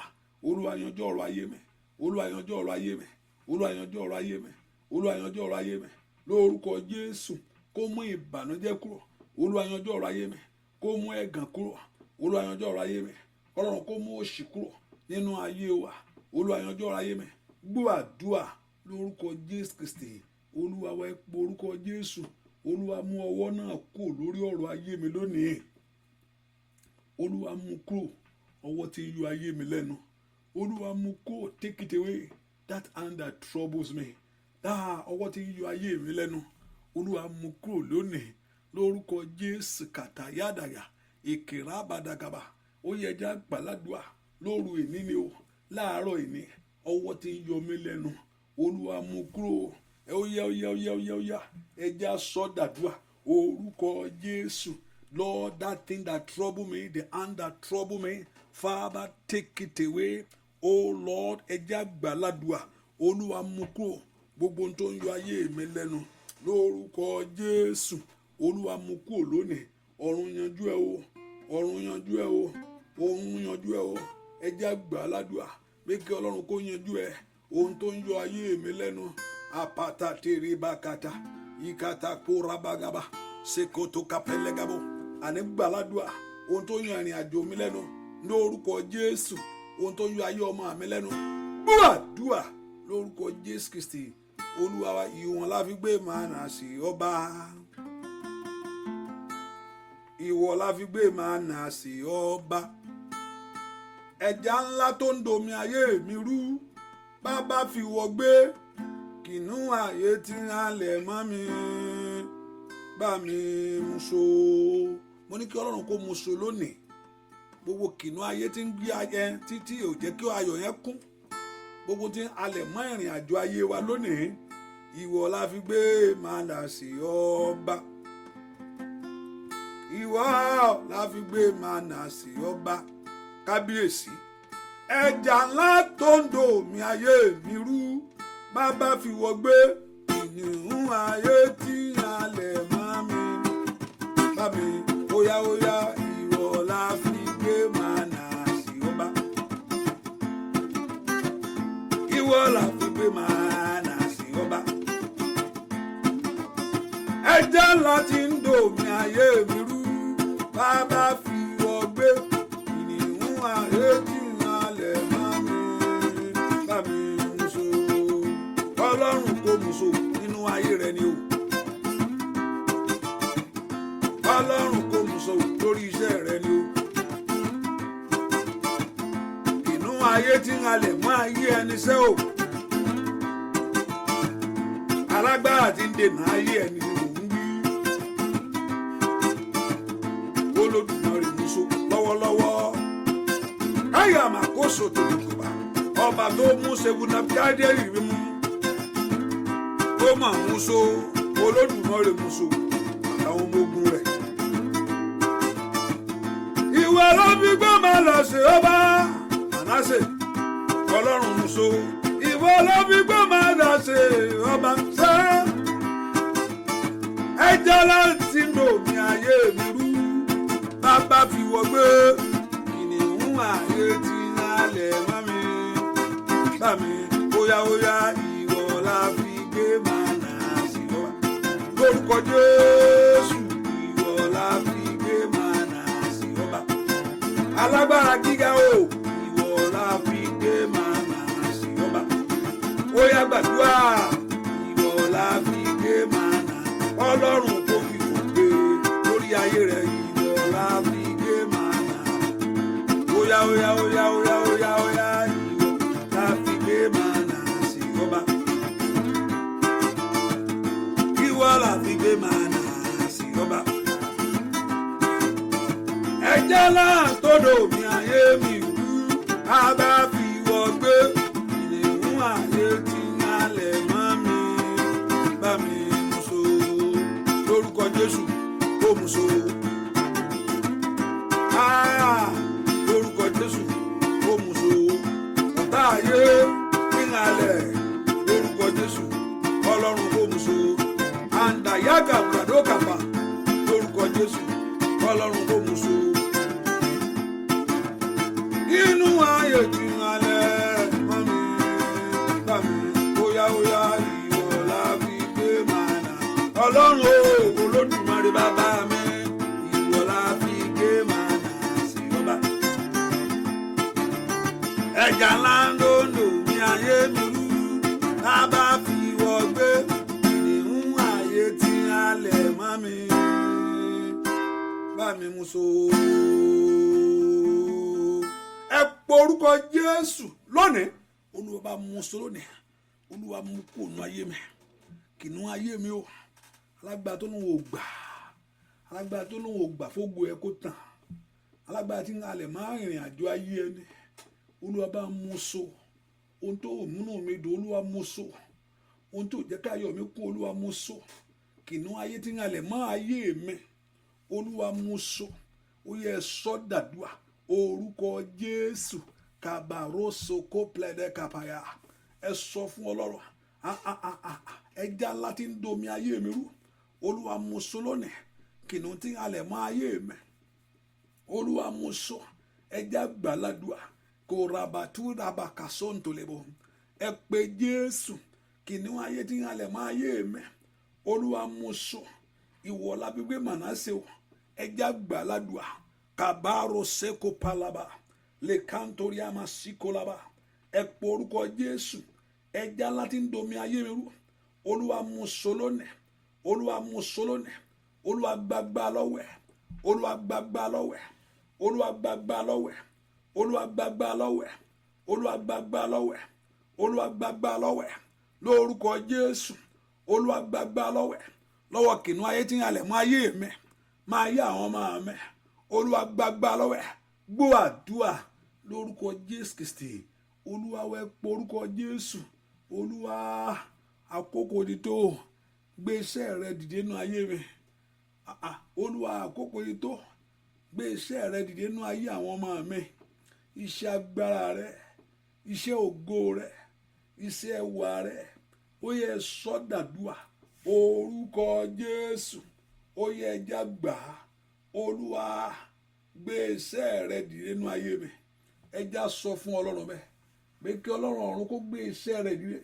Olúwa, yanjú ọ̀rọ̀ ayé mi. Olúwa, yanjú ọ̀rọ̀ ayé mi. Olúwa, yanjú ọ̀rọ̀ ayé mi. Olúwa, yanjú ọ̀rọ̀ ayé mi lórúkọ Jésù. Kó mú ìbànújẹ́ kúrò. Olúwa, yanjú ọ̀rọ̀ ayé mi. Kó mú ẹ̀gàn kúrò. Olúwa, yanjú ọ̀rọ̀ ayé mi. Ọlọ́run kó mú òṣì kúrò nínú ayé wa. Olúwa, yanjú ọ̀rọ̀ ayé mi. Gbọ́ àdúà lórúkọ Jésù Kristi Olúwa wa. Ẹ pe orúkọ Jésù. Olúwa, mú ọwọ́ náà kúrò lórí ọ̀rọ̀ ayé mi lónìí. Olúwa, mú kúrò, ọwọ́ tí ń yọ ayé mi lẹ́nu. Olúwa, mú kúrò. Take it away, that hand that troubles me, that ọwọ́ tí ń yọ ayé mi lẹ́nu. Olúwa, mú kúrò lónìí lórúkọ Jésù. Kàtàyàdàyà ìkìrà àbàdàgàbà. Ó yá, ẹ jẹ́ á gbà ládùúà lóru èní ni o. Láàárọ̀ ìní, ọwọ́ tí ń yọ mí lẹ́nu, Olúwa mú kúrò. Ẹ ó yá, ó yá, ó yá, ó yá, ó yá. Ẹ já sọ dàdúrà. Orúkọ Jésù. Lord, that thing that trouble me, the hand that trouble me, Father, take it away. Oh Lord, ẹ já gbàládùá. Olúwa mú kúrò gbogbo ohun tó ń yọ ayé mi lẹ́nu. Lórúkọ Jésù. Olúwa mú kúrò lónìí. Ọ̀run yanjú ẹ o. Ọ̀run yanjú ẹ o. Ọ̀run yanjú ẹ o. Ẹ já gbàládùá pé kí Ọlọ́run kó yanjú ẹ. Ohun tó ń yọ ayé mi lẹ́nu. Apata teribakata. Ìkàtà kórabagaba. Sekoto kapẹlẹgabo. Àní gbàládùá. Ohun tó ń yọ ìrìn àjò mi lẹ́nu. Lórúkọ Jésù. Ohun tó ń yọ ayé ọmọ mi lẹ́nu. Gbàdúà lórúkọ Jésù Kristi. Olúwa wa, ìwọ̀n la fi gbé màánà sí ọba. Ìwọ la fi gbé màánà sí ọba. Ẹja ńlá tó ń domi ayé mi rú. Bàbá fi wọ gbé. Kìnnú ayé tí ń halẹ̀ mọ́ mi. Bá mi mú so. Mo ní kí Ọlọ́run kó mú so lónìí. Gbogbo kìnnú ayé tí ń gbé ayé títí ò jẹ́ kí ayọ̀ yẹn kún. Gbogbo tí ń halẹ̀ mọ́ ìrìn àjò ayé wa lónìí. Ìwọ la fi gbé màánà sí ọba. Ìwọ la fi gbé màánà sí ọba. Kábíyèsí. Ẹja ńlá tó ń dòmí ayé mi rú. Bàbá fi wọ gbé. Kìnìún ayé tí ń halẹ̀ mọ́ mi. Bá mi óyá óyá, ìwọ la fi gbé màánà sí ọba. Ìwọ la fi gbé màánà sí ọba. Ẹja ńlá tí ń dòmí ayé mi rú. Bàbá fi wọ gbé. Kìnìún ayé tí ń halẹ̀ mọ́ mi. Bá mi mú so. Ọlọ́run kò mú so nínú ayé rẹ ni o. Ọlọ́run kò mú so lórí iṣẹ́ rẹ ni o. Kìnìún ayé tí ń halẹ̀ mọ́ ayé ẹni sẹ́ o. Alágbára tí ń dènà ayé ẹni ni mò ń wí. Olódùmarè mú so lọ́wọ́lọ́wọ́. Káyà màkóso tòlùkùbà. Ọba tó mú Sebunabikadẹ́rì rí mú. Ó mà mú so. Olódùmarè mú so àtàwọn ọmọ ogun rẹ̀. Ìwọ ló fi gbé máa lọ sí ọba. Mànásè, Ọlọ́run mú so. Ìwọ ló fi gbé máa lọ sí ọba sẹ́. Ẹja láti ń dòmí ayé mi rú. Bàbá fi wọ gbé. Kìnìún ayé tí ń halẹ̀ mọ́ mi. Bá mi óyá óyá, ìwọ la fi gbé màánà sí ọba. Lórúkọ Jésù, ìwọ la fi gbé màánà sí ọba. Alágbára gíga o, ìwọ la fi gbé màánà sí ọba. Ó yá, gbàdúrà, ìwọ la fi gbé màánà. Ọlọ́run kò fi wò gbé lórí ayé rẹ̀, ìwọ la fi gbé màánà. Óyá óyá óyá óyá óyá óyá, ìwọ la fi gbé màánà sí ọba. Ìwọ la fi gbé màánà sí ọba. Ẹ̀jẹ̀ náà tó dòmí ayé mi rú. Bàbá fi wọ gbé. Kìnìún ayé tí ń halẹ̀ mọ́ mi. Bá mi mú so. Lórúkọ Jésù, kó mú so. Ah, lórúkọ Jésù, kó mú so. Ọ̀tá ayé tí ń halẹ̀. Lórúkọ Jésù, Ọlọ́run kó mú so. Àǹdàyàgà bàdókàpà. Lórúkọ Jésù, Ọlọ́run kó mú so. Inú ayé tí ń halẹ̀ mọ́ mi. Bá mi óyá óyá, ìwọ la fi gbé màánà. Ọlọ́run o, Olódùmarè bàbá mi, ìwọ la fi gbé màánà sí ọba. Ẹja ńlá ń dòndò ní ayé mi rú. Bàbá fi wọ gbé. Kìnìún ayé tí ń halẹ̀ mọ́ mi. Bá mi mú so. Ẹ pọ orúkọ Jésù lónìí. Olúwa bá mú so lónìí. Olúwa mú kúrò nínú ayé mi. Kìnìún ayé mi o. Alágbára tó lóun ò gbà. Alágbára tó lóun ò gbà fógo ẹ kó tàn. Alágbára tí ń halẹ̀ máa rìnrìn àjò ayé ẹni. Olúwa bá mú so. Ohun tó múnú mi dùn, Olúwa mú so. Ohun tó jẹ́ káyọ̀ mi kún, Olúwa mú so. Kìnìún ayé tí ń halẹ̀ mọ́ ayé mi, Olúwa mú so. Ó yẹ sọ́dàdúà orúkọ Jésù. Kàbàrósò kó plẹ̀dẹ̀ kàpàyà. Ẹ sọ fún Ọlọ́run. Ẹja ńlá tí ń domi ayé mi rú, Olúwa mú so lónìí. Kìnìún tí ń halẹ̀ mọ́ ayé mi, Olúwa mú so. Ẹja gbàládùá kò rabatu rabakaso ntòlébò. Ẹ pé Jésù. Kìnìún ayé tí ń halẹ̀ mọ́ ayé mi, Olúwa mú so. Ìwọ la fi gbé Mànásè o. Ẹja gbàládùá kàbárò seko palaba lè kántorí àmà síkólaba. Ẹ pé orúkọ Jésù. Ẹja ńlá tí ń domi ayé mi rú, Olúwa mú so lónìí. Olúwa mú so lónìí. Olúwa gbàgbà lọ́wọ́ ẹ̀. Olúwa gbàgbà lọ́wọ́ ẹ̀. Olúwa gbàgbà lọ́wọ́ ẹ̀. Olúwa gbàgbà lọ́wọ́ ẹ̀. Olúwa gbàgbà lọ́wọ́ ẹ̀. Olúwa gbàgbà lọ́wọ́ ẹ̀ lórúkọ Jésù. Olúwa gbàgbà lọ́wọ́ ẹ̀, lọ́wọ́ kìnìún ayé tí ń halẹ̀ mọ́ ayé mi, máa yé àwọn ọmọ mi. Olúwa gbàgbà lọ́wọ́ ẹ̀. Gbọ́ àdúrà lórúkọ Jésù Kristi Olúwa wẹ́. Pé orúkọ Jésù. Olúwa, àkókò ti tó, gbé iṣẹ́ rẹ dìde nínú ayé mi. Olúwa, àkókò ti tó, gbé iṣẹ́ rẹ dìde nínú ayé àwọn ọmọ mi. Iṣẹ́ agbára rẹ, iṣẹ́ ògo rẹ, iṣẹ́ ẹwà rẹ, ó yẹ sọ́dàdúà orúkọ Jésù. Ó yẹ ẹja gbà á. Olúwa, gbé iṣẹ́ rẹ dìde nínú ayé mi. Ẹja sọ fún Ọlọ́run bẹ́ẹ̀ pé kí Ọlọ́run ọ̀run kó gbé iṣẹ́ rẹ dìde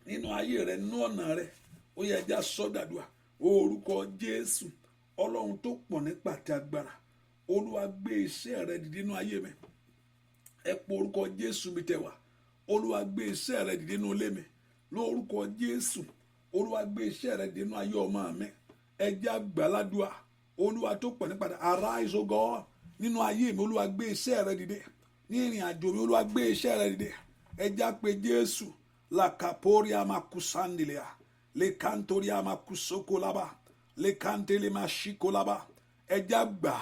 nínú ayé rẹ, nínú ọ̀nà rẹ. Ó yẹ ẹja sọ́dàdúà orúkọ Jésù. Ọlọ́run tó pọ̀ nípa àti agbára, Olúwa, gbé iṣẹ́ rẹ dìde nínú ayé mi. Ẹ pọ orúkọ Jésù mi tẹ wá. Olúwa, gbé iṣẹ́ rẹ dìde nínú ilé mi lórúkọ Jésù. Olúwa, gbé iṣẹ́ rẹ dìde nínú ayé ọmọ mi. Ẹ jẹ́ àgbàládùá. Olúwa tó pọ̀ nípa, arise, O God, nínú ayé mi. Olúwa, gbé iṣẹ́ rẹ dìde ní ìrìn àjò mi. Olúwa, gbé iṣẹ́ rẹ dìde. Ẹ jẹ́ pé Jésù. Lakaporia makusandilia lekantoria makusokolaba lekantele mashikolaba. Ẹ jẹ́ gbà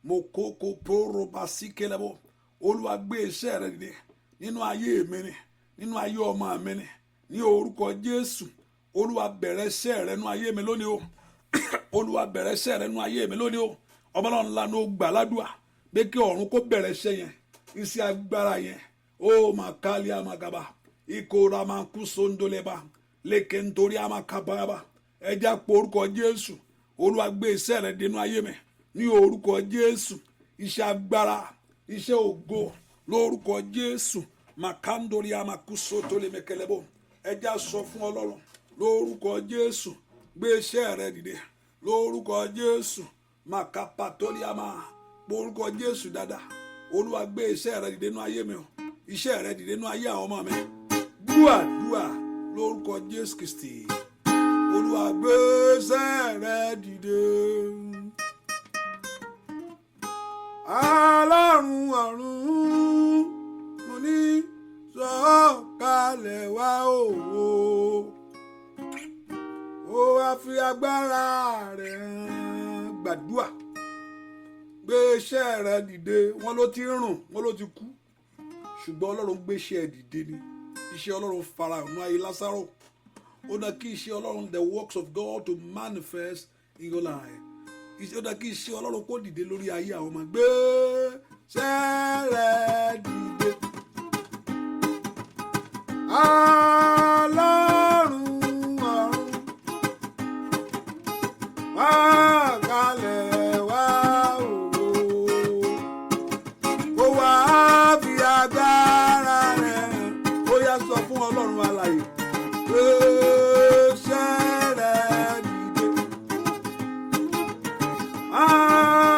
mokoko poro basikelebo. Olúwa, gbé iṣẹ́ rẹ dìde nínú ayé mi ni, nínú ayé ọmọ mi ni, ní orúkọ Jésù. Olúwa, bẹ̀rẹ̀ iṣẹ́ rẹ nínú ayé mi lónìí o. Olúwa, bẹ̀rẹ̀ iṣẹ́ rẹ nínú ayé mi lónìí o. Ọmọlọ́run ńlá ló gbà ládùúà pé kí ọ̀run kó bẹ̀rẹ̀ iṣẹ́ yẹn, iṣẹ́ agbára yẹn. Ó màkàlí àmàgàbà ìkóra máa kú sóńdólébà lékè nítorí àmàkàbàbà. Ẹ jẹ́ pé orúkọ Jésù. Olúwa, gbé iṣẹ́ rẹ dénú ayé mi ní orúkọ Jésù. Iṣẹ́ agbára, iṣẹ́ ògo lórúkọ Jésù. Màkàndórí àmàkúso tó lè mẹkẹlẹbọ. Ẹ jẹ́ sọ fún Ọlọ́run lórúkọ Jésù. Gbé iṣẹ́ rẹ dìde lórúkọ Jésù. Màkàpàtólíàmà orúkọ Jésù dáadáa. Olúwa, gbé iṣẹ́ rẹ dìde nínú ayé mi o. Iṣẹ́ rẹ dìde nínú ayé àwọn ọmọ mi. Gbúàdúà lórúkọ Jésù Kristi. Olúwa, gbé iṣẹ́ rẹ dìde. Ọlọ́run ọ̀run, mo ní sọ̀kalẹ̀ wá òwò, ó wá fi agbára rẹ̀ hàn. Gbàdúà, gbé iṣẹ́ rẹ dìde. Wọ́n ló ti rùn, wọ́n ló ti kú, ṣùgbọ́n Ọlọ́run gbé iṣẹ́ dìde ni. Iṣẹ́ Ọlọ́run farahàn nínú ayé Lásárò. Ó dá kí iṣẹ́ Ọlọ́run, the works of God to manifest in your life. Ó dá kí iṣẹ́ Ọlọ́run kó dìde lórí ayé àwọn ọmọ. Gbé iṣẹ́ rẹ dìde. Ọlọ́run ọ̀run, wá kalẹ̀ wá òwò, kó wá fi agbára rẹ̀ hàn. Ó yá, sọ fún Ọlọ́run alààyè. Gbé iṣẹ́ rẹ dìde.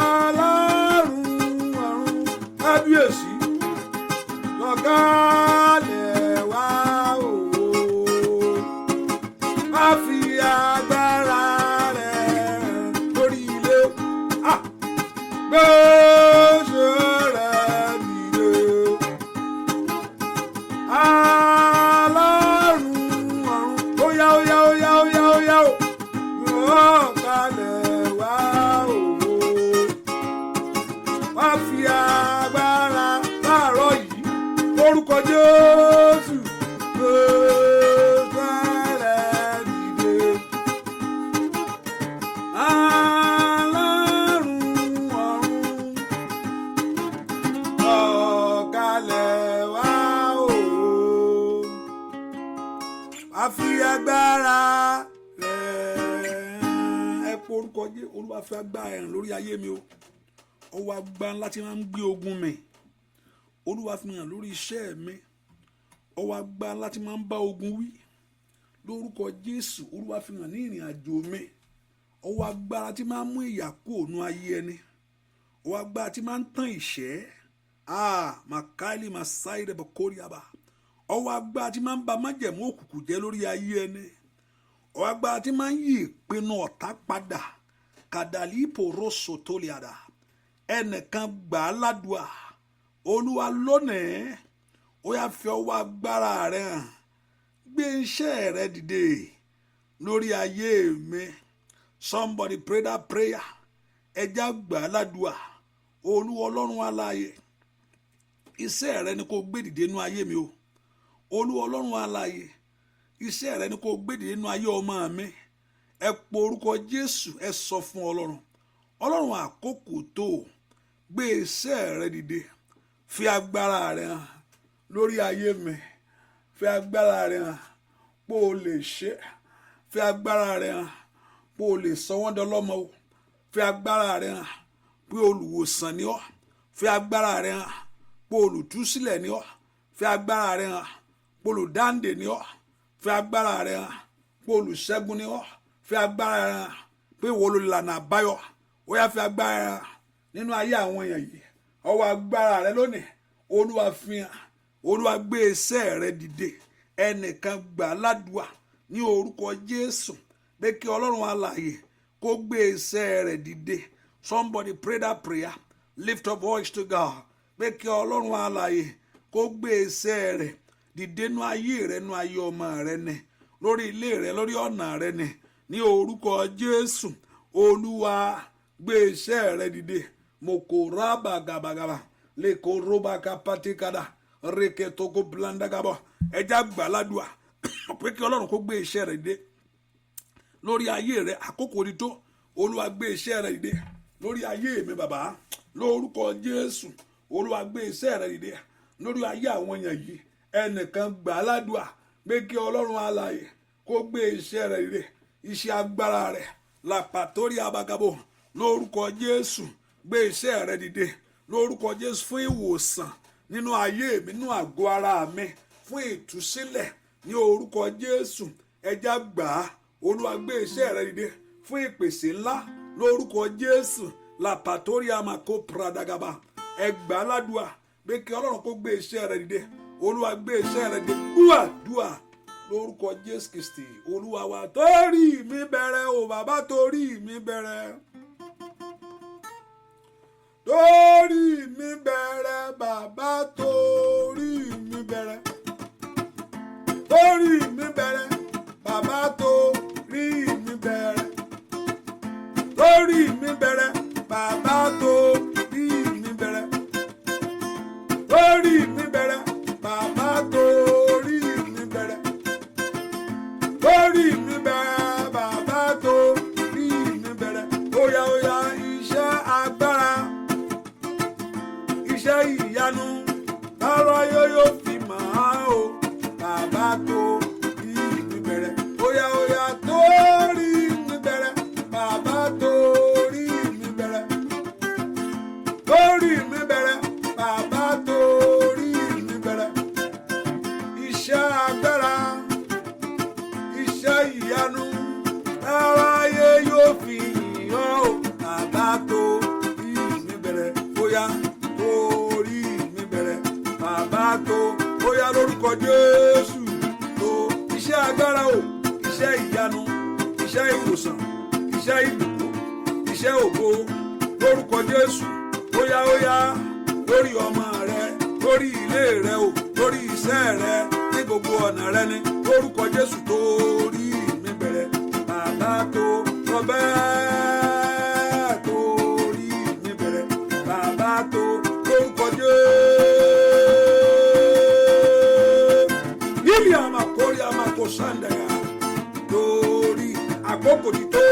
Ọlọ́run ọ̀run, kábíyèsí, sọ̀kalẹ̀ wá òwò, má fi agbára rẹ̀ hàn lórí ilé. Gbé iṣẹ́ rẹ dìde. Ọlọ́run ọ̀run, óyá, óyá, óyá, óyá, óyá o. Sọ̀kalẹ̀ wá òwò, wá fi agbára láàárọ̀ yìí. Pé orúkọ jẹ́ Olúwa fi agbára rẹ̀ hàn lórí ayé mi o. Ọwọ́ agbára ńlá tí máa ń gbé ogun mi. Olúwa fi hàn lórí iṣẹ́ mi. Ọwọ́ agbára ńlá tí máa ń bá ogun wí. Lórúkọ Jésù, Olúwa fi hàn ní ìrìn àjò mi. Ọwọ́ agbára tí máa ń mú ìyà kúrò nínú ayé ẹni. Ọwọ́ agbára tí máa ń tán ìṣẹ́. Ah, Makaili Masaire Bokoriaba. Ọwọ́ agbára tí máa ń ba májẹ̀mú òkùnkùn jẹ́ lórí ayé ẹni. Ọwọ́ agbára tí máa ń yí ìpinnu ọ̀tá padà. Kàdàlípò rosso tóliàdà. Ẹnìkan gbà á ládùá. Olúwa lónìí, ó yá fi ọwọ́ agbára rẹ hàn. Gbé iṣẹ́ rẹ dìde lórí ayé mi. Somebody pray that prayer. Ẹ jẹ́ á gbà á ládùá. Olúwa Ọlọ́run alààyè. Iṣẹ́ rẹ ni kó gbé dìde nínú ayé mi o. Olúwa Ọlọ́run alààyè. Iṣẹ́ rẹ ni kó gbé dìde nínú ayé ọmọ mi. Ẹ po orúkọ Jésù, ẹ sọ fún Ọlọ́run. Ọlọ́run, àkókò tó, gbé iṣẹ́ rẹ dìde. Fi agbára rẹ hàn lórí ayé mi. Fi agbára rẹ hàn pé o lè ṣe. Fi agbára rẹ hàn pé o lè sọ wọ́n dọlọ́mọ o. Fi agbára rẹ hàn pé olùwòsàn ni ọ́. Fi agbára rẹ hàn pé olùtúsílẹ̀ ni ọ́. Fi agbára rẹ hàn pé olùdáǹdè ni ọ́. Fi agbára rẹ hàn pé olùṣẹ́gun ni ọ́. Fi agbára rẹ hàn pé ìwọ lolùlànà àbáyọ. Ó yá, fi agbára rẹ hàn nínú ayé àwọn èèyàn yìí. Ọwọ́ agbára rẹ lónìí, Olúwa fi hàn. Olúwa gbé iṣẹ́ rẹ dìde. Ẹnìkan gbà ládùúà ní orúkọ Jésù pé kí Ọlọ́run alààyè kó gbé iṣẹ́ rẹ̀ dìde. Somebody pray that prayer. Lift up voice to God pé kí Ọlọ́run alààyè kó gbé iṣẹ́ rẹ̀ dìde nú ayé rẹ, nú ayé ọmọ rẹ ni, lórí ilé rẹ, lórí ọ̀nà rẹ ni, ní orúkọ Jésù. Olúwa gbé iṣẹ́ rẹ dìde. Moko rábà gàbàgàbà lè kó róbà kápátíkàdà rékè tókó blandagabọ. Ẹ jẹ́ á gbà ládùúà pé kí Ọlọ́run kó gbé iṣẹ́ rẹ̀ dìde lórí ayé rẹ. Àkókò ti tó. Olúwa gbé iṣẹ́ rẹ dìde lórí ayé mi, bàbá, lórúkọ Jésù. Olúwa gbé iṣẹ́ rẹ dìde lórí ayé àwọn èèyàn yìí. Ẹnìkan gbà á ládùúà pé kí Ọlọ́run alààyè kó gbé iṣẹ́ rẹ̀ dìde, iṣẹ́ agbára rẹ̀ làpàtórí abagabo, lórúkọ Jésù. Gbé iṣẹ́ rẹ̀ dìde lórúkọ Jésù fún ìwòsàn nínú ayé mi, nínú àgọ́ ara mi, fún ìtúsílẹ̀ ní orúkọ Jésù. Ẹ jẹ́ á gbà á. Olúwa gbé iṣẹ́ rẹ̀ dìde fún ìpèsè ńlá lórúkọ Jésù. Làpàtórí àmàkó pradagaba. Ẹ gbà á ládùúà pé kí Ọlọ́run kó gbé iṣẹ́ rẹ̀ dìde. Olúwa gbé iṣẹ́ rẹ̀ dìde. Gbúàdúà lórúkọ Jésù Kristi Olúwa wa. Torí mi bẹ̀rẹ̀ o, bàbá, torí mi bẹ̀rẹ̀, torí mi bẹ̀rẹ̀, bàbá, torí mi bẹ̀rẹ̀, torí mi bẹ̀rẹ̀, bàbá, torí mi bẹ̀rẹ̀, torí mi bẹ̀rẹ̀, bàbá, torí mi bẹ̀rẹ̀, torí mi bẹ̀rẹ̀, bàbá, torí mi bẹ̀rẹ̀, torí mi bẹ̀rẹ̀, bàbá, torí mi bẹ̀rẹ̀. Óyá, óyá, iṣẹ́ agbára, iṣẹ́ ìyanu táráyé yóò fi mọ̀ o, bàbá, torí mi bẹ̀rẹ̀. Óyá, óyá, torí mi bẹ̀rẹ̀, bàbá, torí mi bẹ̀rẹ̀, torí mi bẹ̀rẹ̀, bàbá, torí mi bẹ̀rẹ̀. Iṣẹ́ agbára, iṣẹ́ ìyanu táráyé yóò fi yìn ọ́ o, bàbá, torí mi bẹ̀rẹ̀. Bóyá torí mi bẹ̀rẹ̀, bàbá, tó bóyá lórúkọ Jésù tó iṣẹ́ agbára o, iṣẹ́ ìyanu, iṣẹ́ ìwòsàn, iṣẹ́ ìbùkún, iṣẹ́ ògo lórúkọ Jésù. Óyá, óyá, lórí ọmọ rẹ, lórí ilé rẹ o, lórí iṣẹ́ rẹ, ní gbogbo ọ̀nà rẹ ni lórúkọ Jésù. Torí mi bẹ̀rẹ̀, bàbá, tó sọ bẹ́ẹ̀, torí mi bẹ̀rẹ̀, bàbá, tó lórúkọ Jésù. Yíyí àmàkórí àmàkó sàndàyà torí àkókò ti tó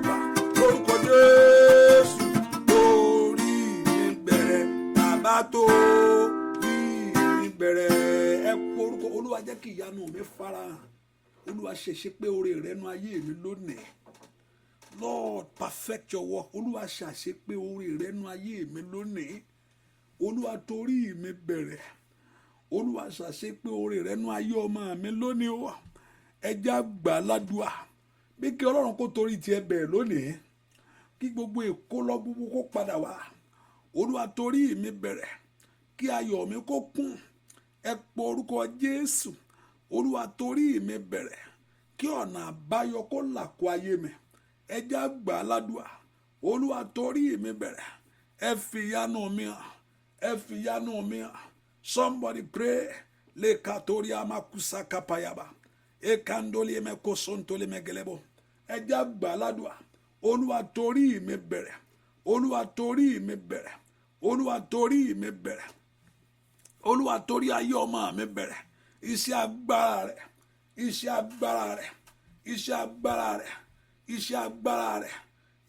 gbà lórúkọ Jésù. Torí mi bẹ̀rẹ̀, bàbá, torí mi bẹ̀rẹ̀. Ẹ porúkọ Olúwa, jẹ́ kí ìyanu mi farahàn. Olúwa, ṣèṣe pé oore rẹ nu ayé mi lónìí. Lord, perfect your work. Olúwa, ṣàṣepé oore rẹ nú ayé mi lónìí. Olúwa, torí mi bẹ̀rẹ̀. Olúwa, ṣàṣepé oore rẹ nú ayé ọmọ mi lónìí o. Ẹ jẹ́ á gbà ládùúà bí kí Ọlọ́run kó torí tiẹ̀ bẹ̀rẹ̀ lónìí, kí gbogbo ìkólọ gbogbo kó padà wá. Olúwa, torí mi bẹ̀rẹ̀, kí ayọ̀ mi kó kún. Ẹ pọ orúkọ Jésù. Olúwa, torí mi bẹ̀rẹ̀, kí ọ̀nà àbáyọ kó là kó ayé mi. Ẹ jẹ́ á gbà ládùúà. Olúwa, torí mi bẹ̀rẹ̀, ẹ fi ìyanu mi hàn, ẹ fi ìyanu mi hàn. Somebody pray. Lekatori amakusa kapayaba ekandoli emekosontoli megelebo. Ẹ jẹ́ á gbà ládùúà. Olúwa, torí mi bẹ̀rẹ̀. Olúwa, torí mi bẹ̀rẹ̀. Olúwa, torí mi bẹ̀rẹ̀. Olúwa, torí ayé ọmọ mi bẹ̀rẹ̀. Iṣẹ́ agbára rẹ̀, iṣẹ́ agbára rẹ̀, iṣẹ́ agbára rẹ̀, iṣẹ́ agbára rẹ̀,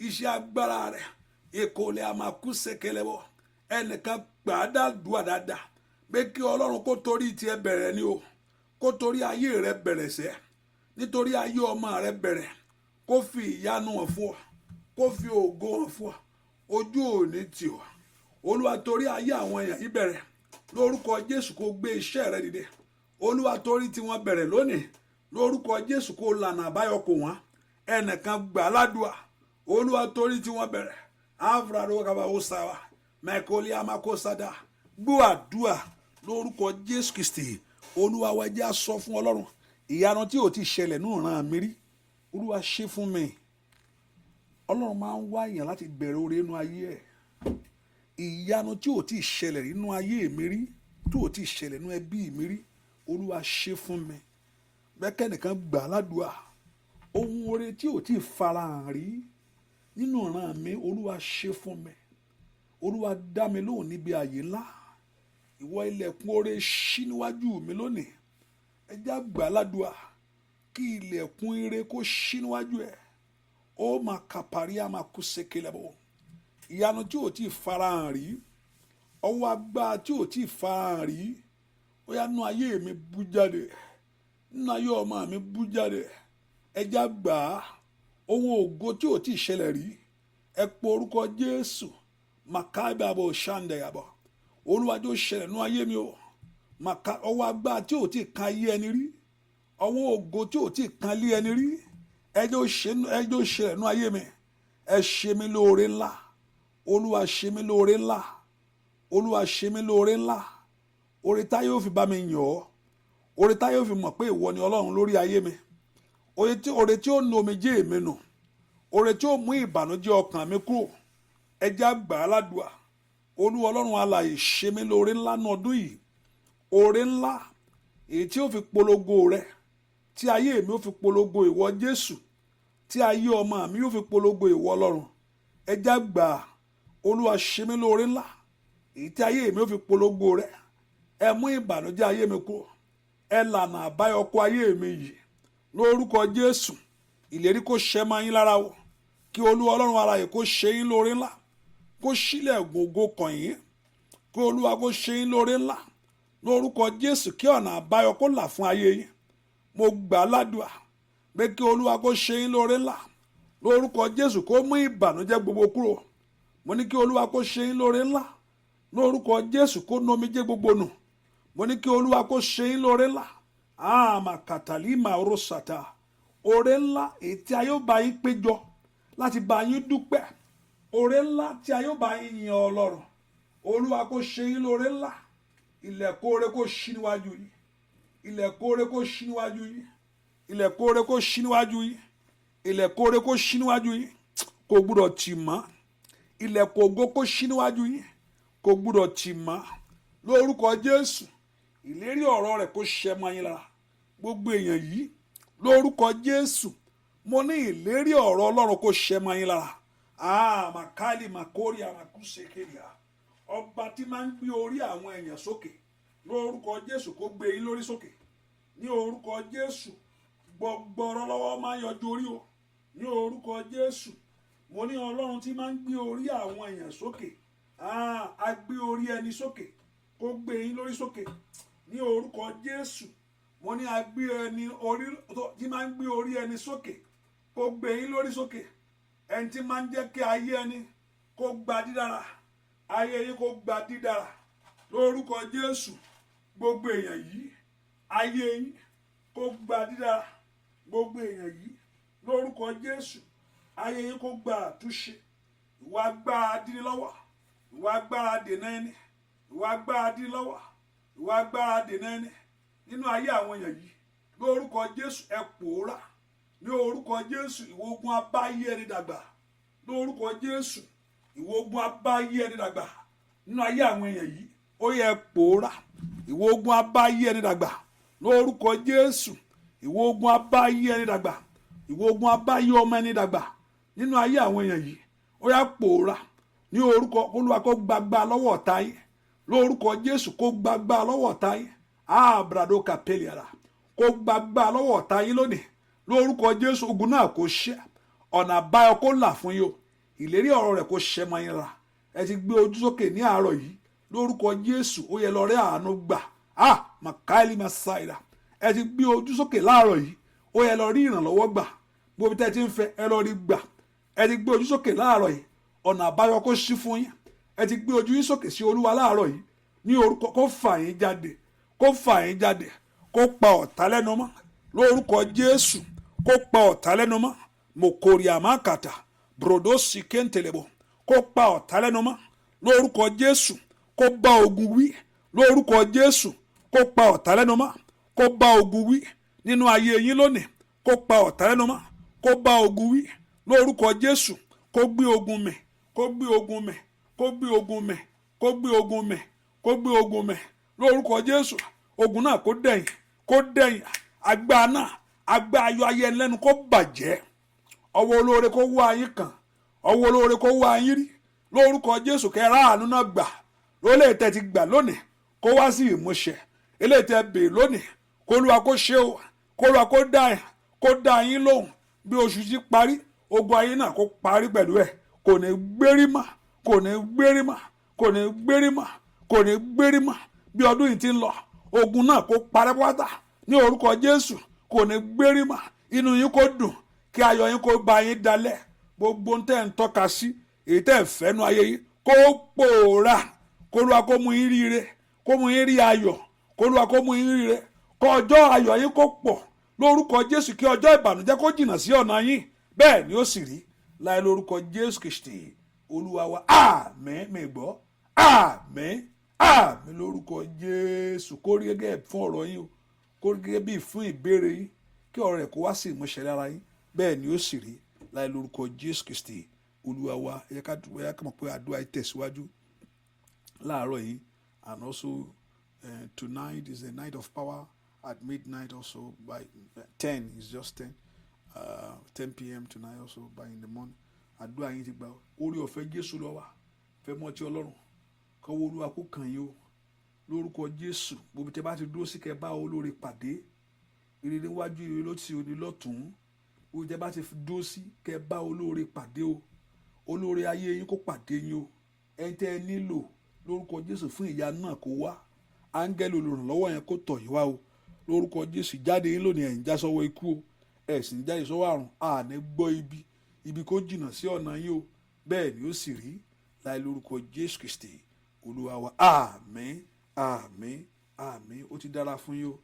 iṣẹ́ agbára rẹ̀. Èkólé àmàkùsẹ̀kẹlẹ̀bọ̀. Ẹnìkan gbàdúrà dáadáa pé kí Ọlọ́run kó torí tiẹ̀ bẹ̀rẹ̀ ni o, kó torí ayé rẹ bẹ̀rẹ̀ sẹ́, nítorí ayé ọmọ rẹ bẹ̀rẹ̀, kó fi ìyanu hàn fún ọ, kó fi ògo hàn fún ọ. Ojú òní tì ọ́. Olúwa, torí ayé àwọn èèyàn yìí bẹ̀rẹ̀. Lórúkọ Jésù, kó gbé iṣẹ́ rẹ dìde. Olúwa, torí tí wọ́n bẹ̀rẹ̀ lónìí. Lórúkọ Jésù, kó lànà àbáyọ kò wọ́n. Ẹnìkan gbà ládùúà. Olúwa, torí tí wọ́n bẹ̀rẹ̀. Avrado kaba osawa mẹkọlì amakosada. Gbọ́ àdúà lórúkọ Jésù Kristi Olúwa wa. Jẹ́ á sọ fún Ọlọ́run, ìyanu tí ò ti ṣẹlẹ̀ ní ìran mi rí, Olúwa, ṣe fún mi. Ọlọ́run máa ń wá èèyàn láti bẹ̀rẹ̀ oore inú ayé ẹ̀. Ìyanu tí ò ti ṣẹlẹ̀ nínú ayé mi rí, tí ò ti ṣẹlẹ̀ nínú ẹbí mi rí, Olúwa, ṣe fún mi. Bẹ́ẹ̀ kẹ́nìkan gbà ládùúà. Ohun oore tí ò ti farahàn rí nínú ìran mi, Olúwa, ṣe fún mi. Olúwa, dá mi lóhùn níbi àyè ńlá. Ìwọ ilẹ̀kùn oore, ṣí níwájú mi lónìí. Ẹ jẹ́ á gbà ládùúà kí ilẹ̀kùn ire kó ṣí níwájú ẹ̀. Ó máa kàpàrí àmà kú sékelẹ̀ bọ̀. Ìyanu tí ò tí farahàn rí, ọwọ́ agbára tí ò tí farahàn rí, ó yá, nínú ayé mi bú jáde, nínú ayé ọmọ mi bú jáde. Ẹ jẹ́ á gbà á. Ohun ògo tí ò tí ṣẹlẹ̀ rí, ẹ pọ orúkọ Jésù. Màkàbàbọ̀ ṣàǹdẹ̀yàbọ̀. Olúwa, jọ̀ọ́ ṣẹlẹ̀ nínú ayé mi o. Màkà ọwọ́ agbára tí ò tí kan ayé ẹni rí, ọwọ́ ògo tí ò tí kan lé ẹni rí, ẹ jọ̀ọ́ ṣẹlẹ̀ nínú ayé mi. Ẹ ṣe mí lóore ńlá. Olúwa, ṣe mí lóore ńlá. Olúwa, ṣe mí lóore ńlá. Oore táyé ó fi bá mi yàn ọ́, oore táyé ó fi mọ̀ pé ìwọ ni Ọlọ́run lórí ayé mi, oore tí ó nu omijé mi nù, oore tí ó mú ìbànújẹ́ ọkàn mi kúrò. Ẹ jẹ́ á gbà á ládùúà. Olúwa Ọlọ́run alààyè, ṣe mí lóore ńlá ní ọdún yìí. Oore ńlá èyí tí ó fi polongo rẹ, tí ayé mi ó fi polongo ìwọ Jésù, tí ayé ọmọ mi ó fi polongo ìwọ Ọlọ́run. Ẹ jẹ́ á gbà á. Olúwa, ṣe mí lóore ńlá èyí tí ayé mi ó fi polongo rẹ. Ẹ mú ìbànújẹ́ ayé mi kúrò. Ẹ lànà àbáyọ kó ayé mi yìí lórúkọ Jésù. Ìlérí kó ṣẹ máa yín lára o. Kí Olúwa Ọlọ́run alààyè kó ṣe yín lóore ńlá, kó sílẹ̀ gbogbo kàn yín. Kí Olúwa kó ṣe yín lóore ńlá lórúkọ Jésù, kí ọ̀nà àbáyọ kó là fún ayé yín. Mo gbà á ládùúà pé kí Olúwa kó ṣe yín lóore ńlá lórúkọ Jésù, kó mú ìbànújẹ́ gbogbo kúrò. Mo ní kí Olúwa kó ṣe yín lóore ńlá lórúkọ Jésù, kó nu omijé gbogbo nù. Mo ní kí Olúwa kó ṣe yín lóore ńlá. Àmà kàtàlí màrúsàtà. Oore ńlá èyí tí a yóò bá yín péjọ láti bá yín dúpẹ́, oore ńlá tí a yóò bá yín yin Ọlọ́run. Olúwa kó ṣe yín lóore ńlá. Ilẹ̀kùn oore kó ṣí níwájú yín. Ilẹ̀kùn oore kó ṣí níwájú yín. Ilẹ̀kùn oore kó ṣí níwájú yín. Ilẹ̀kùn oore kó ṣí níwájú yín, kò gbúdọ̀ tì mọ́. Ilẹ̀kùn ògo kó ṣí níwájú yín, kò gbúdọ̀ tì mọ́ lórúkọ Jésù. Ìlérí ọ̀rọ̀ rẹ̀ kó ṣẹ mọ́ yín lára, gbogbo èèyàn yìí, lórúkọ Jésù. Mo ní ìlérí ọ̀rọ̀ Ọlọ́run kó ṣẹ mọ́ yín lára. Àmàkálì màkórì àmàkúṣekéríà. Ọba tí máa ń gbé orí àwọn èèyàn sókè, lórúkọ Jésù, kó gbé yín lórí sókè ní orúkọ Jésù. Gbọgbọrọ lọ́wọ́ máa ń yọjú orí o ní orúkọ Jésù. Mo ní Ọlọ́run tí máa ń gbé orí àwọn èèyàn sókè, á gbé orí ẹni sókè, kó gbé yín lórí sókè ní orúkọ Jésù. Mo ní a gbé ẹni orí tí máa ń gbé orí ẹni sókè, kó gbé yín lórí sókè. Ẹni tí máa ń jẹ́ kí ayé ẹni kó gba dídára, ayé yín kó gba dídára lórúkọ Jésù. Gbogbo èèyàn yìí, ayé yín kó gba dídára. Gbogbo èèyàn yìí, lórúkọ Jésù, ayé yín kó gba àtúnṣe. Ìwà agbára dín lọ́wọ́, ìwà agbára dènà ẹni, ìwà agbára dín lọ́wọ́, ìwà agbára dènà ẹni nínú ayé àwọn èèyàn yìí, lórúkọ Jésù, ẹ pòórá ní orúkọ Jésù. Ìwọ ogun abáyé ẹni dàgbà, lórúkọ Jésù, ìwọ ogun abáyé ẹni dàgbà nínú ayé àwọn èèyàn yìí, ó yẹ pòórá. Ìwọ ogun abáyé ẹni dàgbà, lórúkọ Jésù, ìwọ ogun abáyé ẹni dàgbà, ìwọ ogun abáyé ọmọ ẹni dàgbà nínú ayé àwọn èèyàn yìí, ó yá, pòórá ní orúkọ Olúwa. Kó gbàgbà lọ́wọ́ ọ̀tá yín lórúkọ Jésù. Kó gbàgbà lọ́wọ́ ọ̀tá yín. Àbàdó kàpẹ́lìàrà, kó gbàgbà lọ́wọ́ ọ̀tá yín lónìí lórúkọ Jésù. Ogun náà kó ṣẹ́, ọ̀nà àbáyọ kó là fún yín o. Ìlérí ọ̀rọ̀ rẹ̀ kó ṣẹ mọ́ yín ra. Ẹ ti gbé ojú sókè ní àárọ̀ yìí, lórúkọ Jésù, ó yẹ lọ rí àánú gbà. Ah, makaili masaira. Ẹ ti gbé ojú sókè láàárọ̀ yìí, ó yẹ lọ rí ìrànlọ́wọ́ gbà. Gbogbo tẹ́ ẹ ti ń fẹ́, ẹ lọ rí gbà. Ẹ ti gbé ojú sókè láàárọ̀ yìí, ọ̀nà àbáyọ kó ṣí fún yín. Ẹ ti gbé ojú yín sókè sí Olúwa láàárọ̀ yìí, ní orúkọ kó fà yín jáde, kó fà yín jáde, kó pa ọ̀tá lẹ́nu mọ́ lórúkọ Jésù, kó pa ọ̀tá lẹ́nu mọ́. Mokori àmàkàtà brodosi kéńtẹ̀lẹ̀bọ̀, kó pa ọ̀tá lẹ́nu mọ́ lórúkọ Jésù, kó bá ogun wí lórúkọ Jésù, kó pa ọ̀tá lẹ́nu mọ́, kó bá ogun wí nínú ayé yín lónìí, kó pa ọ̀tá lẹ́nu mọ́, kó bá ogun wí lórúkọ Jésù, kó gbé ogun mì, kó gbé ogun mì, kó gbé ogun mì, kó gbé ogun mì, kó gbé ogun mì lórúkọ Jésù. Ogun náà kó dẹ̀yìn, kó dẹ̀yìn. Agbára náà, agbára ayọ̀ ayé ẹlẹ́nu, kó bàjẹ́. Ọwọ́ olóore kó wá yín kàn, ọwọ́ olóore kó wá yín rí lórúkọ Jésù. Kẹ́ ráàánú náà gbà lólè tẹ́ ti gbà lónìí, kó wá sí ìmúṣẹ. Eléyìí tẹ́ bèè lónìí, kó Olúwa kó ṣe o, kó Olúwa kó dá yín lóhùn. Bí oṣù ti parí, ogun ayé náà kó parí pẹ̀lú ẹ̀. Kò ní gbérí mọ́, kò ní gbérí mọ́, kò ní gbérí mọ́, kò ní gbérí mọ́. Bí ọdún yìí ti ń lọ, ogun náà kó parẹ́ pátá ní orúkọ Jésù. Kò ní gbérí mọ́. Inú yín kó dùn, kí ayọ̀ yín kó bá yín dalẹ̀. Gbogbo tẹ́ ń tọ́ka sí, èyí tẹ́ ń fẹ́nu ayé yín, kó pòórá. Kó Olúwa kó mú yín rí ire, kó mú yín rí ayọ̀. Kó Olúwa kó mú yín rí ire, kó ọjọ́ ayọ̀ yín kó pọ̀ lórúkọ Jésù, kí ọjọ́ ìbànújẹ́ kó jìnnà sí ọ̀nà yín. Bẹ́ẹ̀ ni ó sì rí láì lórúkọ Jésù Kristi Olúwa wa. Àmín. Mi gbọ́ àmín, àmín lórúkọ Jésù. Kó rí gẹ́gẹ́ fún ọ̀rọ̀ yín o, kó rí gẹ́gẹ́ bí fún ìbéèrè yín, kí ọ̀rọ̀ rẹ̀ kó wá sí ìmúṣẹ lára yín. Bẹ́ẹ̀ ni ó sì rí láì lórúkọ Jésù Kristi Olúwa wa. Ẹ jẹ́ ká mọ̀ pé àdúrà yìí tẹ̀síwájú láàárọ̀ yìí, and also tonight is a night of power at midnight also, by 10, it's just 10, 10 p.m. tonight also, by in the morning. Àdúrà yín ti gbà. Orí ọ̀fẹ́ Jésù lọ wá fẹ́ mọ́ ti Ọlọ́run, kọ́wọ́ Olúwa kó kàn yín o lórúkọ Jésù. Gbogbo tẹ́ bá ti dúró sí, kẹ́ bá olóore pàdé. Ire níwájú, ire lósì, òní lọ́tún. Gbogbo tẹ́ bá ti dúró sí, kẹ́ bá olóore pàdé o. Olóore ayé yín kó pàdé yín o. Ẹni tẹ́ ẹ nílò lórúkọ Jésù fún ìyanu náà kó wá. Áńgẹ́lì olùrànlọ́wọ́ yẹn kó tọ̀ yín wá o lórúkọ Jésù. Jáde yín lónìí, ẹ̀ ń já sọ́wọ́ ikú o, ẹ̀ sì ń jáde sọ́wọ́ àrùn. Àní gbọ́ ibi, ibi kó jìnnà sí ọ̀nà yín o. Bẹ́ẹ̀ ni ó sì rí láì lórúkọ Jésù Kristi Olúwa wa. Àmín, àmín, àmín. Ó ti dára fún yín o.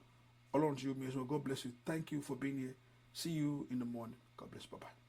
Ọlọ́run tí yóò mi ẹ̀sùn. God bless you. Thank you for being here. See you in the morning. God bless. Bye bye.